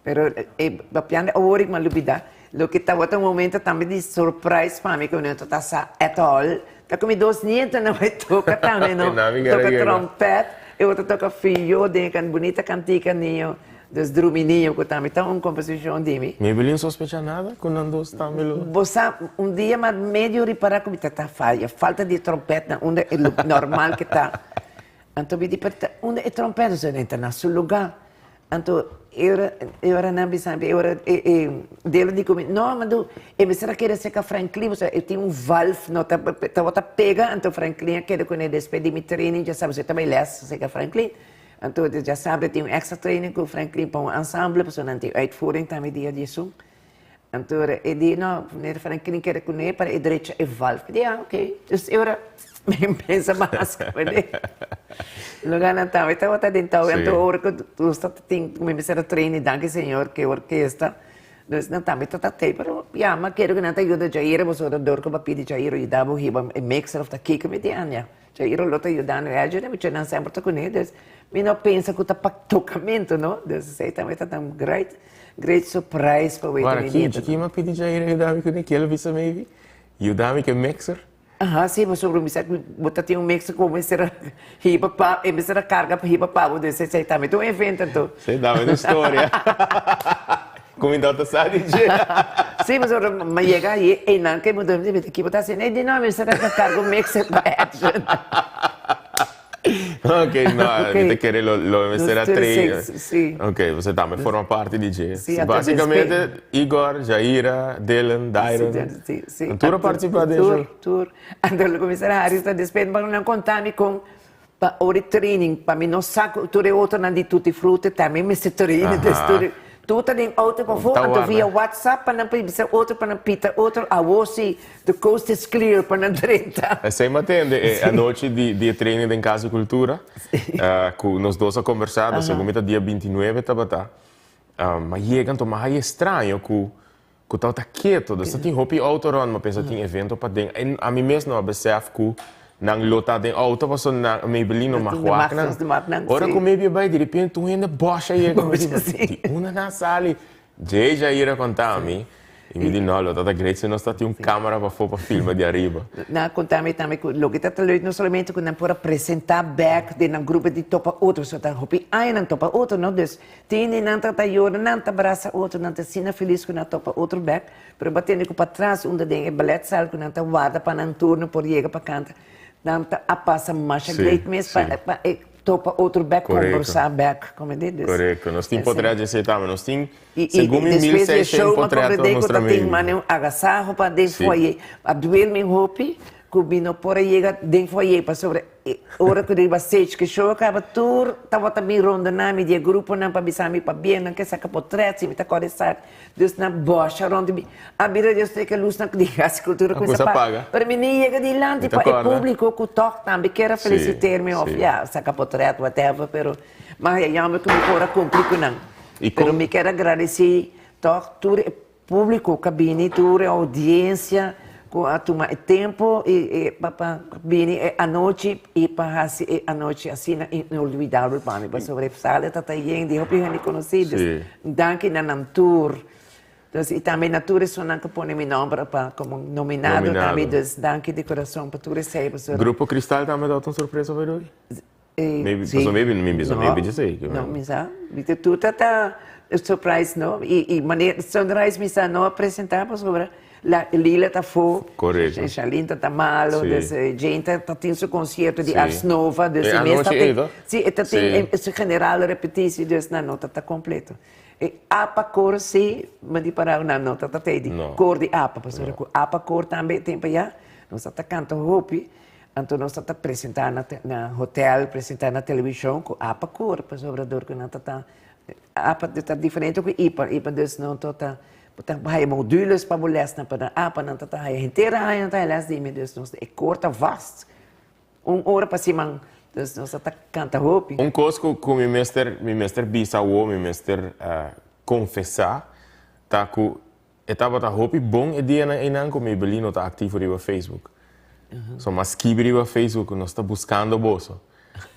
Pero e papiando awor ik m'a lubida, loke tabata un momento tambe di surprise pa mi ku mi no tabata sa at all, ta ku mi dos nietonan bai toka tambe no, toka trompet, e otro toka fiyo den e bunita kantika niño, dus Drumi Niño ku tambe ta un komposishon di mi. Maybelline sospecha nada ku nan dos tambe lo. Bo sa, un dia m'a medio ripara ku mi ta ta faya, falta di trompetnan unda e normal ke ta. Anto mi di, pero ta unda e trompet? Su ta na su luga. Anto e ora e ora nan bisa mi, e ora e e Delo di ku mi, no mando e mester a keda serka Franklin pasobra e tin un valve no ta tabata pega, anto Franklin a keda kuné despues di mi training dja sabi, ta bai les serka Franklin, anto dja sabi tin un extra training ku Franklin pa un ensemble pasobra nan tin uitvoering tambe dia di esun. Anto ora e di, no, meneer Franklin keda kuné para e drecha e valve. Mi di, ah, ok. Dus e ora mi pensa mas kuné. Lugar nan tambe tabata den touw. Anto ora ku nos ta tin ku mi mester a train i danki Señor ku e orkesta. Dus nan tambe ta ta tei, pero ya, mi a kere ku nan ta yuda Jairo, pasobra dor ku bo a pidi Jairo yuda bo hiba e mixer of ta kiko, mi di, ah, ya. Jairo lo ta yuda no e ayuda, mi nan semper ta kuné. Dus mi no pensa ku ta pa tokamentu, no. Dus esei tambe ta un great. Great surprise pa weten mi nieto. Wara, ki mi a pidi Jairo yuda mi kuné? Kiel a bisa maybe? Yuda mi ku e mixer. Aha, si, pasobra mi sa ku bo ta tin un mixer ku bo mester a hiba pa, e mester a karga pa hiba pa bo, dus esei tambe ta un evento anto. Si, tambe ta un storia. Ku mi no ta sa di dje. Si, pasobra mi a yega ahi, einan ke mi durmi, mi di, ki bo ta hasiendo? E di, no, mi mester a karga un mixer pa Edson. Ok, no, mi ta kere lo lo mester a train. Si. Ok, bo tambe forma parti di dje. Si, Basicamente Igor, Jaira, Dylan, Dairon. Si, si. Tur a participa den show. Tur, tur. Anto lo cuminsa hari ta despedi pa nan conta mi con pa ora e training pa mi no sa cu tur e otronan di Tutti Frutti tambe mester train. Tur Tur ta den auto pafó, anto via WhatsApp pa nan por bisa otro, pa nan pita otro, awor si the coast is clear pa nan drenta. Esei mi a tende e anochi di di e training den Cas di Cultura, cu nos dos a conversa, no segun mi ta dia bintinuebe tabata, mi a yega anto mi a haya estraño cu cu tabata keto, dus ta tin hopi auto rond, mi a pensa tin evento paden, en ami mes no a besef cu nan lo ta den auto pasobra nan Maybelline no mag wak nan. Ora cu maybe a bay di repente un hende bosh a yega, mi di di unda nan a sali? Djey Jair a conta mi y mi di no lo ta ta great si nos ta tin un camera pafo pa filma di ariba. Nan a conta mi tambe cu loke ta ta leuk no solamente cu nan por a presenta bek den nan grupo di topa otro, pasobra ta hopi aña nan topa otro no, dus tin di nan ta ta yora, nan ta brasa otro, nan ta asina felis cu nan a topa otro bek. Pero bo a tende ku patras unda den e balletzaal ku nan ta warda pa nan turno por yega pa kanta, nan ta a pasa masha great mes pa pa e topa otro bek, kombersá bek, komprendé? Dus Korekto. Nos tin potret dje esei tambe. Nos tin I i segun mi mil despues di e seishent show m'a potret pa komprendé ku mustra ta tin mi. mane un agasaho pa den foyer. A duel mi hopi ku mi no por a yega den foyer pasobra E ora ku riba stage ku e show a kaba tur tabata bin rondona mi di e gruponan pa bisa mi pabien nan ke saka potret si mi ta kòrda esaki dus nan bòsha rònt di mi a bira dios te ke lusnan di Casa Cultura kuminsa paga pero mi ni yega dilanti pa e publiko ku tòg tambe kier a felisiter mi òf ya saka potret whatever pero mas e yòmber ku mi por a kumpli ku nan pero mi kier a gradesi tòg tur e Públiko ku a bini, tur e oudiensia ku a tuma e tempu pa pa bini e anochi i pa hasi e anochi asina inolvidabel pa mi pasobra e sala ta ta yen di hopi hende konosí. Dus danki na nan tur. Dus i tambe na tur esunnan ku pone mi nòmber pa komo nominado tambe. Dus danki di kurason pa tur esei pasobra. Grupo Cristal tambe ta un sorpresa pa Rudy? Eh, sí. Paso maybe mi bisa no, maybe dje sei. No, mi sa. Mi te tur ta ta surprise no. I i manera Sunrise mi sa no a presenta pasobra la Lila ta fo. Correcto. Charlene ta ta malo, Sí. dus Jane ta ta tin su concierto di Sí. Ars Nova, dus E e mes ta anochi tin ei, toch? Sí, e ta tin Sí. su general repetitie, dus nan no ta ta completo. E apa koor sí, mi di para nan no ta ta tei di No. koor di apa, pasobra ku apa koor tambe e tempo ya nos ta ta canta hopi. Anto nos ta ta presentá na na hotel, presentá na televishon ku apa kor, pasobra dor ku nan ta ta apa ta diferente ku ipa, ipa dus no ta ta bo ta haya modules pa bo lèsnan pa nan apa nan ta ta haya henter aña nan ta haya lès di mi, dus nos e kor ta vast, un ora pa siman, dus nos ta ta kanta hopi. Un kos ku ku mi mester mi mester bisa awor, mi mester konfesá ta ku E tabata hopi bon e dianan einan ku Maybelline no ta aktivo riba Facebook. So m'a skibi riba Facebook ku nos ta buskando boso.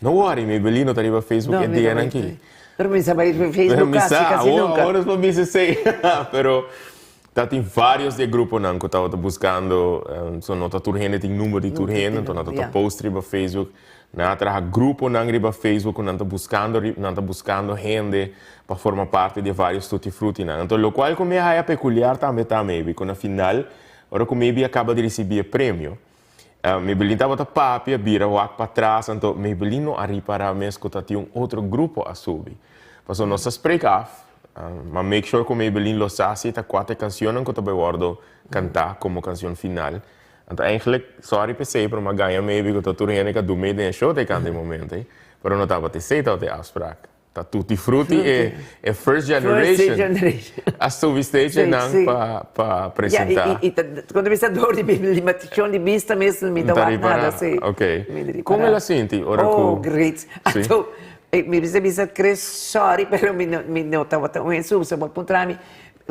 No worry, Maybelline no ta riba Facebook e dianan aki. Pero mi sa bai riba Facebook kasi, kasi nunka. Awor nos por bisa esei. Pero ta tin varios di e gruponan ku tabata buskando, so no ta tur hende tin number di tur hende, anto nan ta ta post riba Facebook. Nan a traha gruponan riba Facebook ku nan ta buskando nan ta buskando hende pa forma parti di e varios tutti fruttinan. Anto lokual ku mi a haya pekuliar tambe ta maybe ku na final ora ku maybe a kaba di risibí e premio, Maybelline tabata papia bira wak patras anto Maybelline no a ripará mes ku ta tin un otro grupo a subi. Pasobra nos a spreek af, m'a make sure ku Maybelline lo sa si ta kua ta e kansionnan ku ta bai wòrdu kantá komo kansion final. Anto eigenlijk, sorry p'esei, pero m'a gaña maybe ku ta tur hende ku a dun mee den e show ta e kanta e momento ei. Pero no tabata esei tabata e afspraak. Ta Tutti Frutti e e first generation a subi stage einan pa pa presentá. Ya, i ta kuando mi sa dor di mi limitashon di bista mes mi ta wak nada, si. Ok. Kon el a sinti ora ku. Oh, great. Anto mi bisa bisa Chris sorry pero mi no mi no tabata un hende subi, so bo a puntra mi,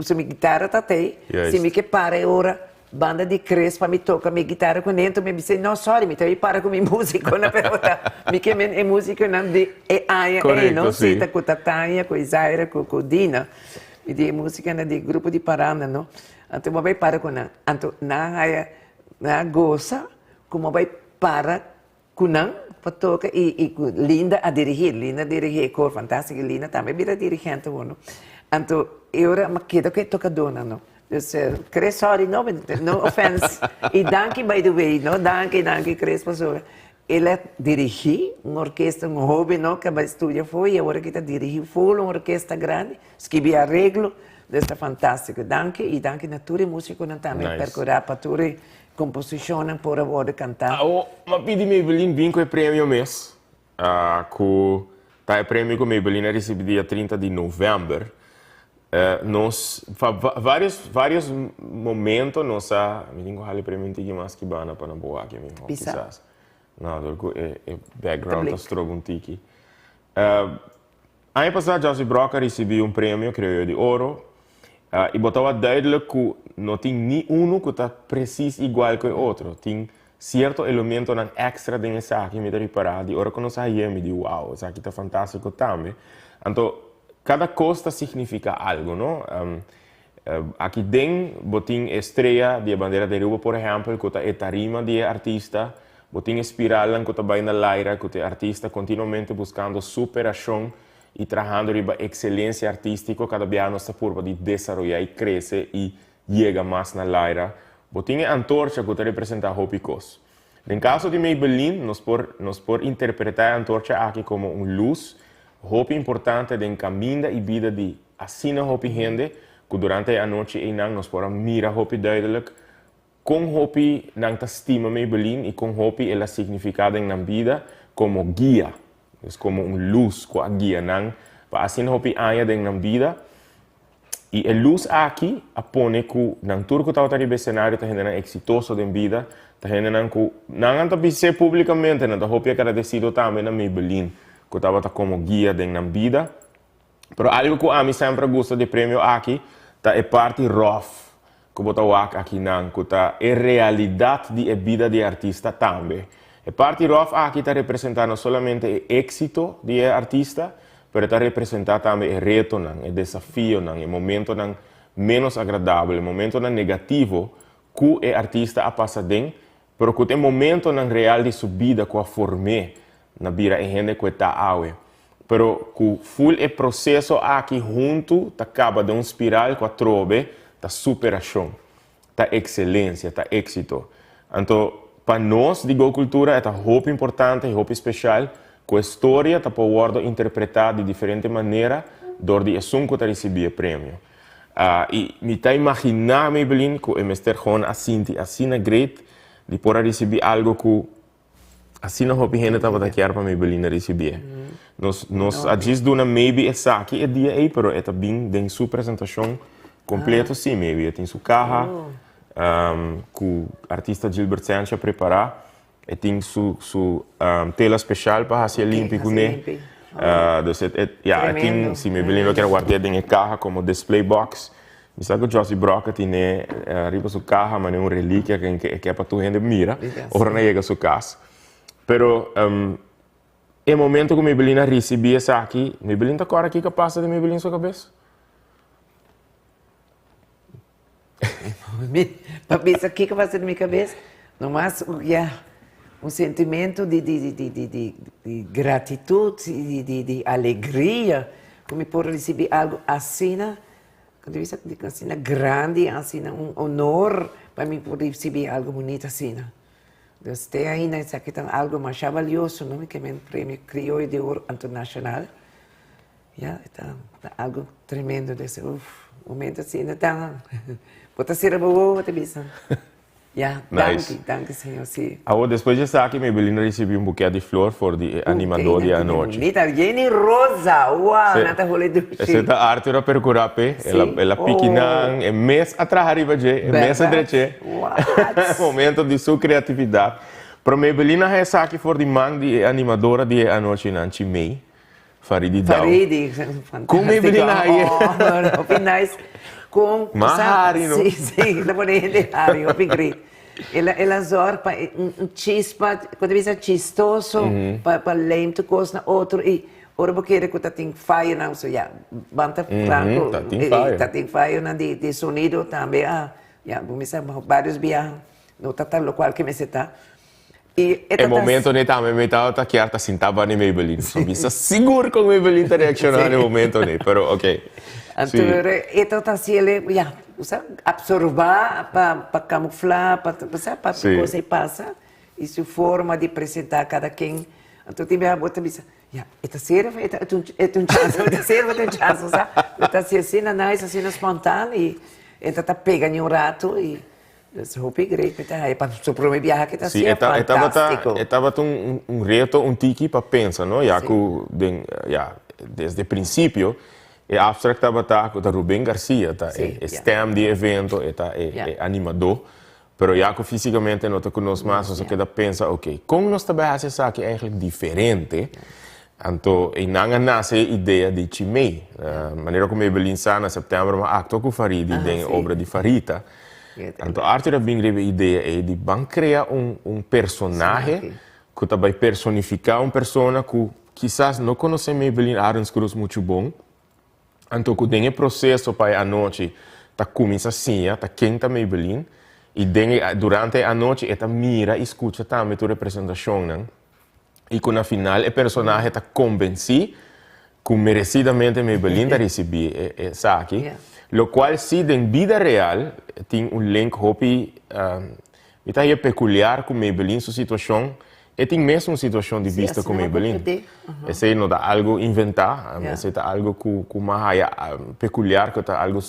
so mi gitara ta tei, si mi ke para e ora Banda di Chris pa mi toca mi guitarra cu ne, enton mi bisa no sorry mi ta bay para cu mi musiconan pero ta mi ke men e musiconan di e aña ey no si ta cu Tatania cu Izaira cu cu Dina mi di e musiconan di grupo di paranda no anto bo a bay para cu nan anto nan haya. Mi a gosa ku mi a bai para ku nan pa toka i i ku Linda a dirigí. Linda a dirigí e kor fantástiko i Linda tambe a bira dirigente awor. Anto e ora mi a keda ku e tokadónan no. Dus Chris sorry no, no offense. I danki by the way no, danki danki Chris pasobra el a dirigí un orkesta un hoben no ku a bai studia afó i awor aki ta dirigí ful un orkesta grandi. Skibi areglo, dus ta fantástiko. Danki i danki na tur e músikonan tambe a perkurá pa tur e komposishonnan por a wòrdu kantá. Awo m'a pidi Maybelline bin ku e premio mes, ku ta e premio ku Maybelline a risibí dia 30 di novèmber. Nos pa vários vários momento nos a, mi tin ku hala e premio un tiki mas ki banda pa nan por wak e mihó kisas. No, dor ku e background ta stroba un tiki. Aña pasá Josie Brock a risibí un premio Crioyo di Oro i bo tabata duidelijk ku no tin ni unu ku ta presis igual ku e otro. Tin sierto elementonan èkstra den esaki mi ta ripará di ora ku nos a haye mi di wow esaki ta fantástiko tambe. Anto kada kos ta signifiká algu no. Aki den bo tin e strea di e bandera di Aruba por ehèmpel ku ta e tarima di e artista, bo tin e spiralnan ku ta bai na laira ku ta e artista kontinuamente buskando superashon i trahando riba ekselensia artístiko, kada biaha nos ta purba di desaroyá i krese i yega mas na laira. Bo tin e antorcha ku ta representá hopi kos. Den kaso di Maybelline nos por nos por interpretá e antorcha aki komo un lus hopi importante den kaminda i bida di Asina hopi hende ku durante e anochi einan nos por a mira hopi duidelijk kon hopi nan ta stima Maybelline i kon hopi el a signifiká den nan bida komo guia, dus komo un lus ku a guia nan pa asina hopi aña den nan bida. I e lus aki a pone ku nan tur ku tabata riba e senario ta hendenan eksitoso den bida, ta hendenan ku nan a ta bis'é públikamente, nan ta hopi agradesido tambe na Maybelline ku tabata komo guia den nan bida. Pero algo cu ami semper a gusta di e premio aki ta e parti rough cu bo ta wak akinan, cu ta e realidad di e bida di e artista tambe. E parti rough aki ta representa no solamente e exito di e artista, pero e ta representa tambe e retonan, e desafionan, e momentonan menos agradabel, e momentonan negativo cu e artista a pasa den, pero cu ta e momentonan real di su bida cu a form'é na bira e hende cu e ta awe. Pero ku ful e proseso aki huntu ta kaba den un spiral ku atrobe ta superashon, ta ekselensia, ta éksito. Anto pa nos di Go Cultura e ta hopi importante i hopi speshal ku e storia ta por wòrdu interpretá di diferente manera dor di esun ku ta risibí e premio. I mi ta imaginá, Maybelline, ku e mester gewoon a sinti asina great di por a risibí algu ku Asina hopi hende tabata kier pa Maybelline ricibié. Nos nos a djis duna Maybe esaki e dia ei, pero e ta bin den su presentacion completo si. Maybe e tin su caha cu artista Gilbert Sencha a prepara. E tin su su tela special pa haci e limpi cune. Dus e e ya e tin si Maybelline lo kier ward'é den e caha como display box. Mi sa ku Josie Brock a tine riba su kaha manera un relikia ku e ke pa tur hende mira ora nan yega su kas. Pero e momento ku Maybelline a risibí esaki, Maybelline ta kòrda kiko a pasa den Maybelline su kabes? Pa bisa kiko a pasa den mi kabes, nomas ya un sentimento di di di di di di gratitut i di di alegria ku mi por risibí algu asina. Con ta bisa di asina grandi, asina un honor pa mi por ricibi algo bunita asina. Dus te ainda esaki ta algo masha valioso, no? Mi ke men premio Crioyo de Oro anto nacional. Ya, e ta algo tremendo. Dus, uf, momento asina ta, bo ta cera bo wowo, bo ta bisa. Ya, Nice. danki, danki Señor, sí. Awor, despues di esaki, Maybelline a ricibi un buket di flor for di e animador di e anochi. Bunita, yen di rosa, wow, nan ta hole dushi. Esei ta Arthur a percura p'e, el a, el a piki nan, e mes a traha riba dje, e mes a drech'é. What? Momento di su creatividad. Pero Maybelline a haña esaki for di man di e animadora di e anochinan, Chimay. Faridi Dao. Faridi, fantástico. Con Maybelline haye? Oh, hopi nice. Con, Ma hari, no? Sí, sí, ta pone hende hari, hopi great. El a, el a zorg pa un, un chispa, con ta bisa chistoso, pa, pa lijm tur cos na otro y ora bo kere cu ta tin fayonan, so ya, ban ta franco, Ta tin fayo. Ta tin fayonan di, di sonido tambe, ah, ya, bo mester varios biaha. No ta ta locual cu mester ta. Y e momento ne tambe mi tabata kier ta sinta bani Maybelline. So mi sa sigur con Maybelline ta reacciona na e momento ne, pero ok. Anto e tabata haci el, ya, bo sa, absorba pa pa camufla, pa bo sa, pa cos ey pasa. Y su forma di presenta cada ken. Anto tin biaha bo ta bisa, ya, e ta serio of e ta e ta un chance, e ta serio of e ta un chance, bo sa. E ta haci asina nice, asina spontan y e ta ta pega ni un rato y Dus hopi great mi ta haya pa su prome biaha ke ta Sí, hasié e ta, e tabata, fantástiko. e tabata un, un reto, un tiki pa pensa, no? Ya ku den, ya, desde prinsipio e afspraak tabata ku ta Ruben Garcia ta e, e stem di e evento, e ta e, e animadó. Pero ya ku físikamente no ta ku nos mas, nos a keda pensa, oke, kon nos ta bai hasi esaki eigenlijk diferente? Anto einan a nase e idea di Chimay. Manera ku Maybelline sa, na sèptèmber mi a aktua ku Faridi den e obra di Farita. Anto Arthur a bin riba e idea ei di ban krea un un personahe ku ta bai personifiká un persona ku kisas no konosé Maybelline Arends Croes muchu bon, anto ku den e proseso pa e anochi ta kuminsá siña ta ken ta Maybelline i den e durante e anochi e ta mira i skucha tambe tur e presentashonnan. i ku na final e personahe ta konbensí ku meresidamente Maybelline ta risibí esaki, lokual si den bida real tin un link hopi mi ta haña pekuliar ku Maybelline su situashon, e tin mesun situashon di bista ku Maybelline. Esei no ta algu inventá, esei ta algu ku mi a haña pekuliar ku ta algu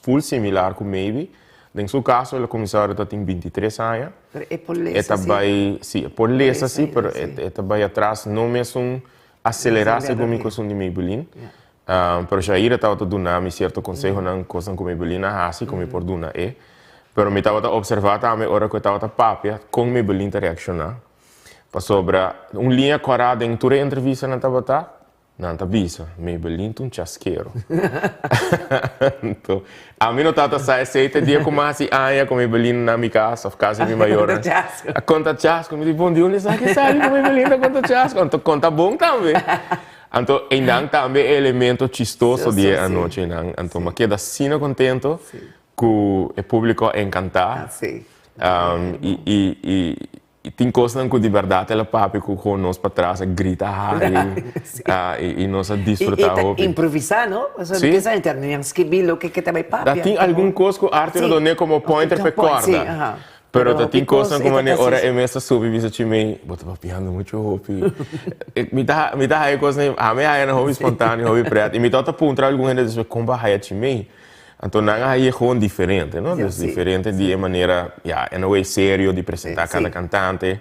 ful similar ku Maybe. Den su kaso el a kuminsá ora ta tin bintitres aña. Pero e por lesa E ta si. bai, si, e por lesa si, pero e ta bai atras, no mesun aselerá segun mi ku esun di Maybelline. Pero Shaira tabata duna mi sierto konsehonan, kosnan ku Maybelline a hasi ku mi por duna e. Pero mi tabata opservá tambe ora ku e tabata papia kon Maybelline ta reakshoná. Pasobra un liña kòrá den tur e entrevistanan tabata, Nan ta bisa, Maybelline ta un chaskero. Anto, ami no tabata sa esei te dia ku mas di aña ku Maybelline na mi kas òf kas di mi mayornan. Konta chasco. A konta chasco. Mi di, bon, di unda esaki sali ku Maybelline ta konta chasco? Anto, konta bon tambe. Anto, einan tambe e elemento chistoso di e anochi einan. Anto, mi a keda asina kontento ku e públiko a enkantá. I I tin kosnan ku di bèrdat el a papia ku kon nos patras a grita hari i nos a disfrutá hopi. I ta improvisá, no? Pasobra mi pensa inter nan skibí loke ke ta bai papia. Ta tin algun kos ku Arthur a dun'é komo pointer pa e kòrda. Pero ta tin kosnan ku manera ora e mes a subi bisa Chimei, bo ta papiando muchu hopi. Mi ta mi ta haya kosnan, ami a haya nan hopi spontaneo, hopi prèt. I mi tabata puntra algun hende despues kon bo a haya Chimei. Anto nan a haye gewoon diferente, no? Dus diferente di e manera, ya, in a way serio di presenta cada cantante.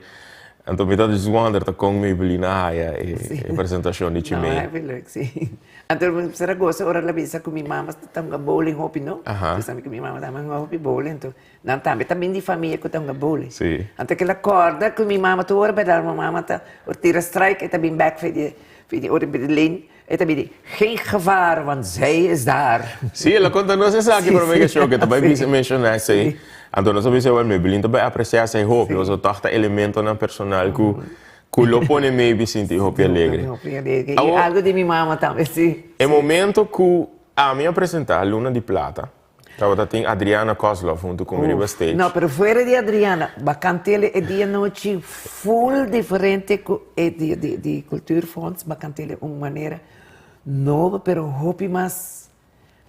Anto mi ta just wonder ta con Maybelline a haya e presentacion di Chimay. No, happy leuk, si. Anto mi a gosa ora el a bisa cu mi mama ta hunga bowling hopi, no? Bo sabi cu mi mama ta hunga hopi bowling, anto nan tambe ta bin di famia cu ta hunga bowling. Anto kila corda cu mi mama tur ora berdad mi mama ta ora tira strike e ta bin bek for di ora di lane. E ta bini, Geen gevaar, want zij is daar. Sí, el a konta nos esaki promé ke show, ke ta bai bisa menshoná esei. Anto nos a bisa, wèl, Maybelline ta bai apresiá esei hopi, pasobra tòg ta elementonan personal ku ku lo pone Maybe sinti hopi alegre. Hopi alegre. I algu di mi mama tambe, sí. E momento ku ami a presentá Luna di Plata, Tabata tin Adriana Kozlov huntu ku mi riba stage. No, pero fuera di Adriana, bakantele e dia nochi full diferente ku e dia di di Cultuurfonds, bakantele un manera nobo pero hopi mas,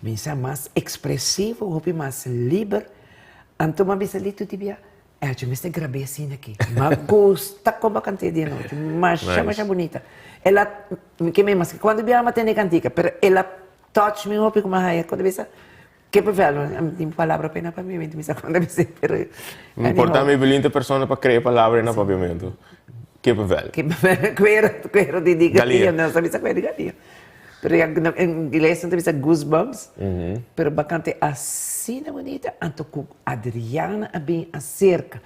mi sa mas expresivo, hopi mas liber. Anto mi a bisa Lito di bia, Eltje mester grab'é asina aki. Mi a gusta kon bakant'é dia nochi, masha masha bunita. El a, mi ke men, maske kuantu bia mi a tende e kantika, pero el a Touch mi hopi kuma haya cuando bisa kippenvel mi tin palabra pena pa mi mi sa cuando bisa pero Por ta mi belinta persona pa crea palabra na papiamento kippenvel. Kippenvel cuero cuero di di galia no sa bisa cuero di galia pero ya en ingles nan ta bisa goosebumps pero bacante asina bunita anto cu Adriana a bin acerca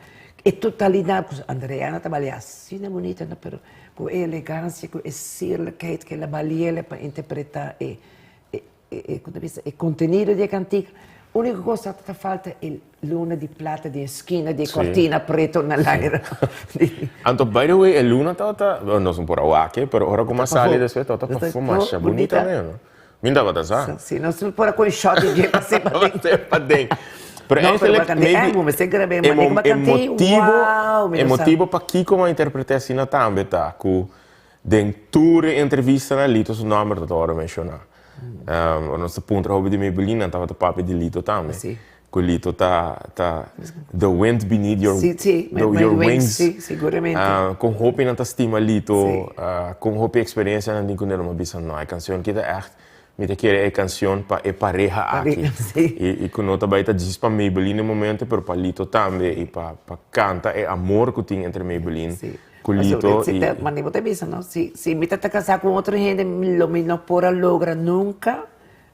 e totalidad cu Adriana ta balia asina bunita no pero Ku e elegansia, ku e sierlikheid ku el a baliel pa interpretá e e ku ta bisa e kontenido di e kantika. Úniko kos ta ta falta e luna di plata den e skina di e kortina preto na laira. Anto by the way e luna tabata, nos no por a wak e, pero ora ku mi a sali despues tabata pafó masha bunita tambe no. Mi no tabata sa. Si, nos por a kohe shot di dje pa se paden. Pa se paden. Pero No, pero eigenlijk, bacante, maybe, eh, mester grab'é, e ma mo- nek e bacante, motibo, wow, mi e no sa. motibo pakico m'a interpreta asina tambe ta cu den tur e entrevistanan Lito su nomber ta tabata menciona. Ora nos ta puntra hopi di Maybelline nan tabata papia di Lito tambe. Si. Cu Lito ta ta the wind beneath your Si, si, the, my your wings, wings. si, seguramente. Con hopi nan ta stima Lito, Si. Con hopi experiencia nan tin cu nan a bisa no, e cancion aki ta echt. Mi ta kere e cancion pa e pareha aki. Pareha, si. Y cu no ta bay ta djis pa Maybelline e momento, pero pa Lito tambe y pa canta e amor cu tin entre Maybelline Si. cu Lito Pasobra, si y ta, mane bo ta bisa, no? Si, si mi ta ta casá cu un otro hende, lo mi no por a logra nunca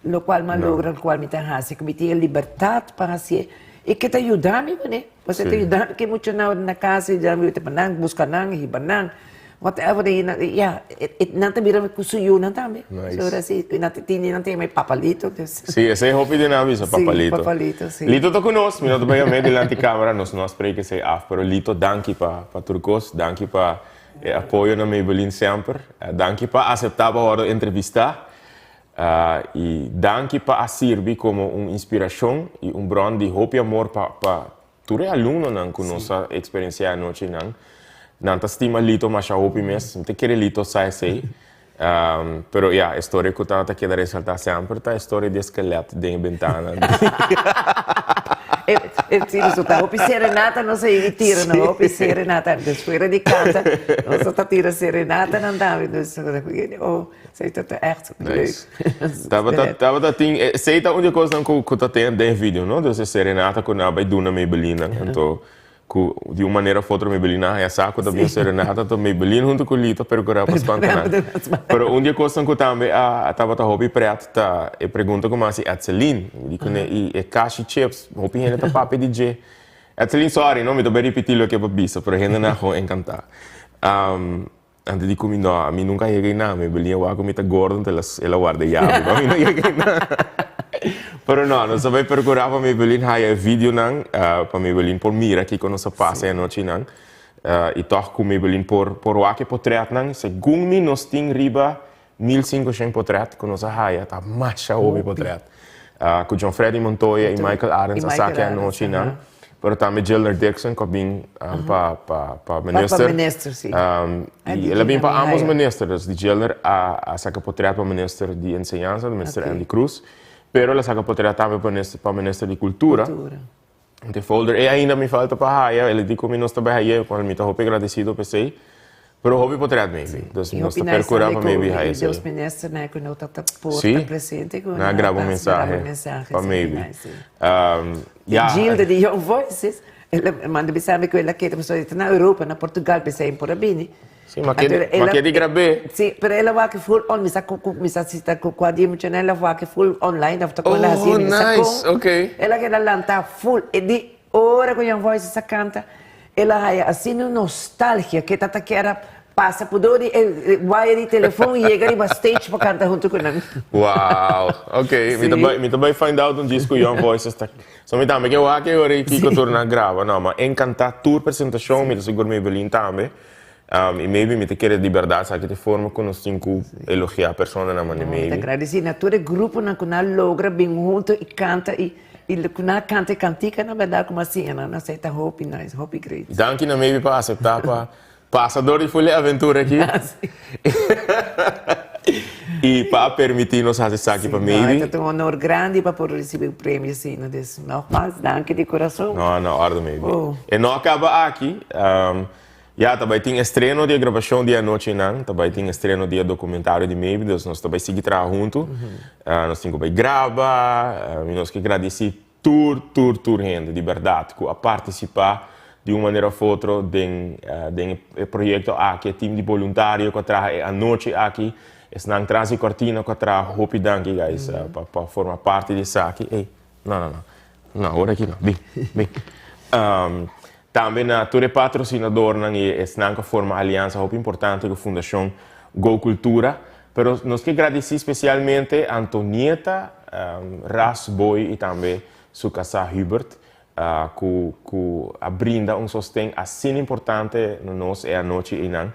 locual mi a logra, locual mi ta haci, cu mi tin e libertad pa hacié y ke ta yuda mi kuné. Pasobra ta yuda mi ke muchanan na casa, yuda mi pa nan, busca nan, hiba nan. Whatever de nan, ya, nan ta bira cu su yunan tambe. Nice. So ora si, nan ta tini, nan ta yama e papalito, dus. Sí, esey hopi di nan a bisa, papalito. Sí, papalito, sí. Lito ta cu nos, mi no ta bay yam'é dilanti camera, nos no a spreek esey af, pero Lito, danki pa pa tur cos, danki pa e apoyo na Maybelline semper, danki pa acepta pa wordo entrevista, y danki pa a sirbi como un inspiracion y un bron di hopi amor pa pa Tur e alumnonan ku nos a eksperensiá anochinan, nan ta stima Lito masha hopi mes. Mi ta kere Lito sa esei. Pero ya, e storia ku ta keda resaltá semper ta e storia di e skelet den e bentana. E si, nos ta hopi serenata nos a yega tira, no hopi serenata. Despues di kanta, nos ta tira serenatanan tambe. Dus, oh, esei ta ègt leuk. Nice. Tabata, tabata tin, esei ta un di e kosnan ku ku ta ten den video, no? Dus e serenata ku nan a bai duna Maybelline nan. Anto ku di un manera of otro Maybelline a haña sa ku ta bin serenata, anto Maybelline huntu ku Lito a perkurá pa spanta nan. Pero un di e kosnan ku tambe a tabata hopi pret ta e pregunta ku mi a hasi Etseline. Mi di kuné i e kashi chips, hopi hende ta papia di dje. Etseline, sorry no, mi ta bai ripití loke bo a bisa, pero hendenan a gewoon enkantá. Anto di cu mi no, ami nunca a yega einan. Mi belia wak cu mi ta gordo, anto el a warda e yabi pa mi no yega einan. Pero no, nos a bay percura pa Maybelline haya e videonan, pa Maybelline por mira kico nos a pasa e anochinan. Y toch cu Maybelline por por wak e potretnan. Segun mi nos tin riba 1500 potret cu nos a haya, ta masha hopi potret. Cu John Freddy Montoya y Michael Arends a saki anochinan. Pero tambe Gilner Dixon cu a bin pa pa pa minister. Pa minister, si. Y el a bin pa ambos minister. Dus di Gilner a saca potret pa minister di enseñansa, minister Endy Croes. Pero el a saca potret tambe pa minister pa minister di cultura. Te folder ei ainda mi falta pa haya, el a di cu mi nos ta bay haye, cual mi ta hopi agradecido p'esey. Pero hopi potret maybe, dus Y nos hopi ta nice percura tambe pa cu maybe haya e esey. dos ministernan cu no ta ta por Sí, ta presente cu nan a nan graba un a graba mensahe un mensahe, pa sí, maybe. nice, sí. Ya. Gilda di Young Voices, el a manda bisa mi cu el a keda pasobra e ta na Europa, na Portugal, p'esey por a bini. Sí, ma ke ma ke di grab'é. Sí, pero el a wak full on, mi sa cu cu mi sa si ta cu cua dia muchanan el a wak full online of ta con el a haci, Oh, mi no sa nice, con. okay. El a keda lanta full, e di ora cu Young Voices a canta, el a haya asina un nostalgia cu e ta ta kier a pasa por door di e wire di telefon y yega riba stage pa canta hunto cu nan. Wow, okay, mi ta bay mi ta bay find out un djis cu Young Voices ta, so mi tambe ke wak e ora y kico tur nan a graba, no, ma encanta tur presentacion, mi ta sigur Maybelline tambe. Y maybe mi ta kere di berdad sa ki ta e forma cu nos tin cu elogia personanan mane Mi ta maybe. gradeci na tur e gruponan cu nan a logra bin hunto y canta y cu nan a canta e canticanan berdad como a siña nan a ta hopi nice, hopi great. Danki na maybe pa acepta pa pasa door di full e aventura aki y pa a permiti nos haci esaki pa maybe. No, ta un honor grandi pa por ricibi un premio asina, dus nogmaals danki di curason. No, na orde maybe. E no a caba aki. Ya, ta bai tin estreno di e grabashon di e anochinan, ta bai tin estreno di e dokumentario di Maybe, dus nos ta bai sigui traha huntu. Nos tin ku bai graba, i nos ke gradisí tur, tur, tur hende di bèrdat ku a partisipá di un manera òf otro den den e proyekto aki, e tim di boluntario ku a traha e anochi aki, esnan tras di kòrtina ku a traha, hopi danki guys pa pa forma parti di esaki. Ey, no, no, no, no, awor aki no, bin, bin. Tambe na tur e patrosinadornan i esnan ku a forma aliansa hopi importante ku Fundashon Go Cultura. Pero nos ke gradisí spesialmente Antonieta Ras Boy i tambe su kasá Hubert ku ku a brinda un sosten asina importante na nos e anochi einan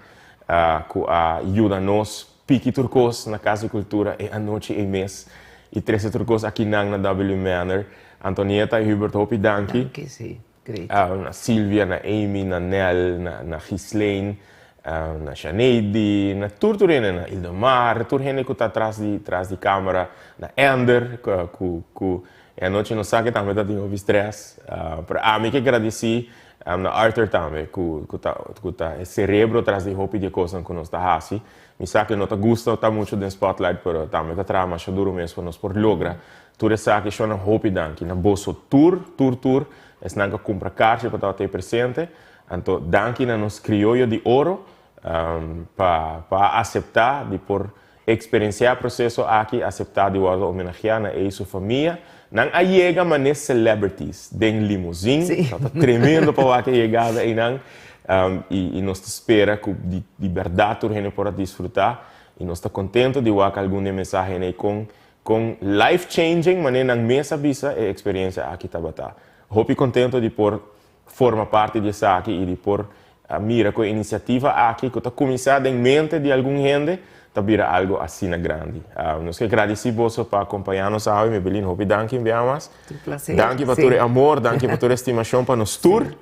ku a yuda nos piki tur kos na Kas di Kultura e anochi ei mes i trese tur kos akinan na W Manor. Antonieta y Hubert, hopi danki. Danki, si. Great. Na Silvia, na Amy, na Nel, na Ghislaine, na Shaneidi, na tur tur hende, na Ildemar, tur hende cu ta tras di camera, na Ender, cu e anochi no sa cu tambe ta tin hopi stress. Pero ami kier gradici na Arthur tambe, cu ta e cerebro tras di hopi di cos cu nos ta hasi. Mi sa cu no ta gusta ta mucho den spotlight, pero tambe ta traha masha duro mes pa nos por logra tur esaki. Shona, hopi danki. Na boso tur, tur, tur, esnan cu cumpra kaartje pa ta presente. Anto, danki na nos crioyo di oro pa acepta di por experiencia e proceso aki, acepta di wordo homenagea na e su famia. Nan a yega mane celebrities den limousine. Ta tremendo pa wak e yegada einan. Y nos ta spera cu di berdad tur hende por disfruta. Y nos ta contento di wak algun di mensahe nei con life changing mane nan mes a bisa e experiencia aki tabata. Hopi contento di por forma parti di esaki y di por mira cu e iniciativa aki cu ta cuminsa den mente di algun hende ta bira algo asina grandi. Nos kier gradici boso pa acompaña nos awe, Mebelin, hopi danki un biaha mas. Un placer. Danki pa tur amor, danki pa tur estimacion pa nos tur.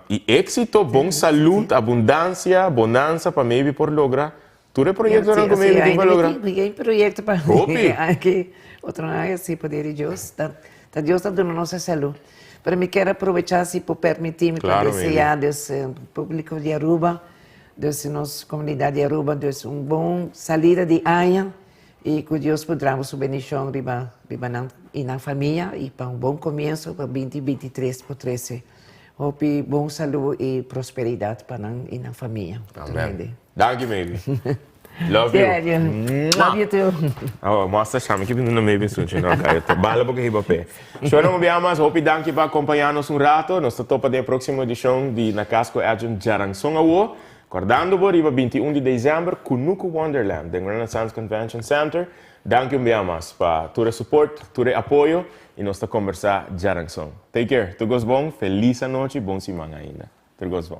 Y exito, bon salud, abundancia, bonanza pa maybe por logra tur e proyectonan cu maybe tin pa logra. Tin proyecto pa Hopi. Aki otro aña, si poder di Dios. Ta Dios ta duna nos salud. Pero mi kier aprovecha, si por permiti mi, Claro, pa desea dus publico di Aruba, dus nos comunidad di Aruba, dus un bon salida di aña y cu Dios por drama su bendicion riba nan y nan famia y pa un bon comienzo pa 2023 por trece hopi bon salud y prosperidad pa nan y nan famia. Amen. Danki, baby. Love you. Yeah. Love you too. Oh, mostra chama que vindo no meio bem sunchi, no, cara. Bala porque riba pé. Show no bem mais, hopi danki pa acompanhar nos un rato. Nos ta topa den proximo edicion di Na Cas cu Edjean djaranson awo. Cordando bo riba 21 di december, Kunuku Wonderland, den Renaissance Convention Center. Danki un biaha mas pa tur support, tur apoyo y nos ta conversa djaranson. Take care. Tur cos bon, feliz anochi, bon siman ainda. Tur cos bon.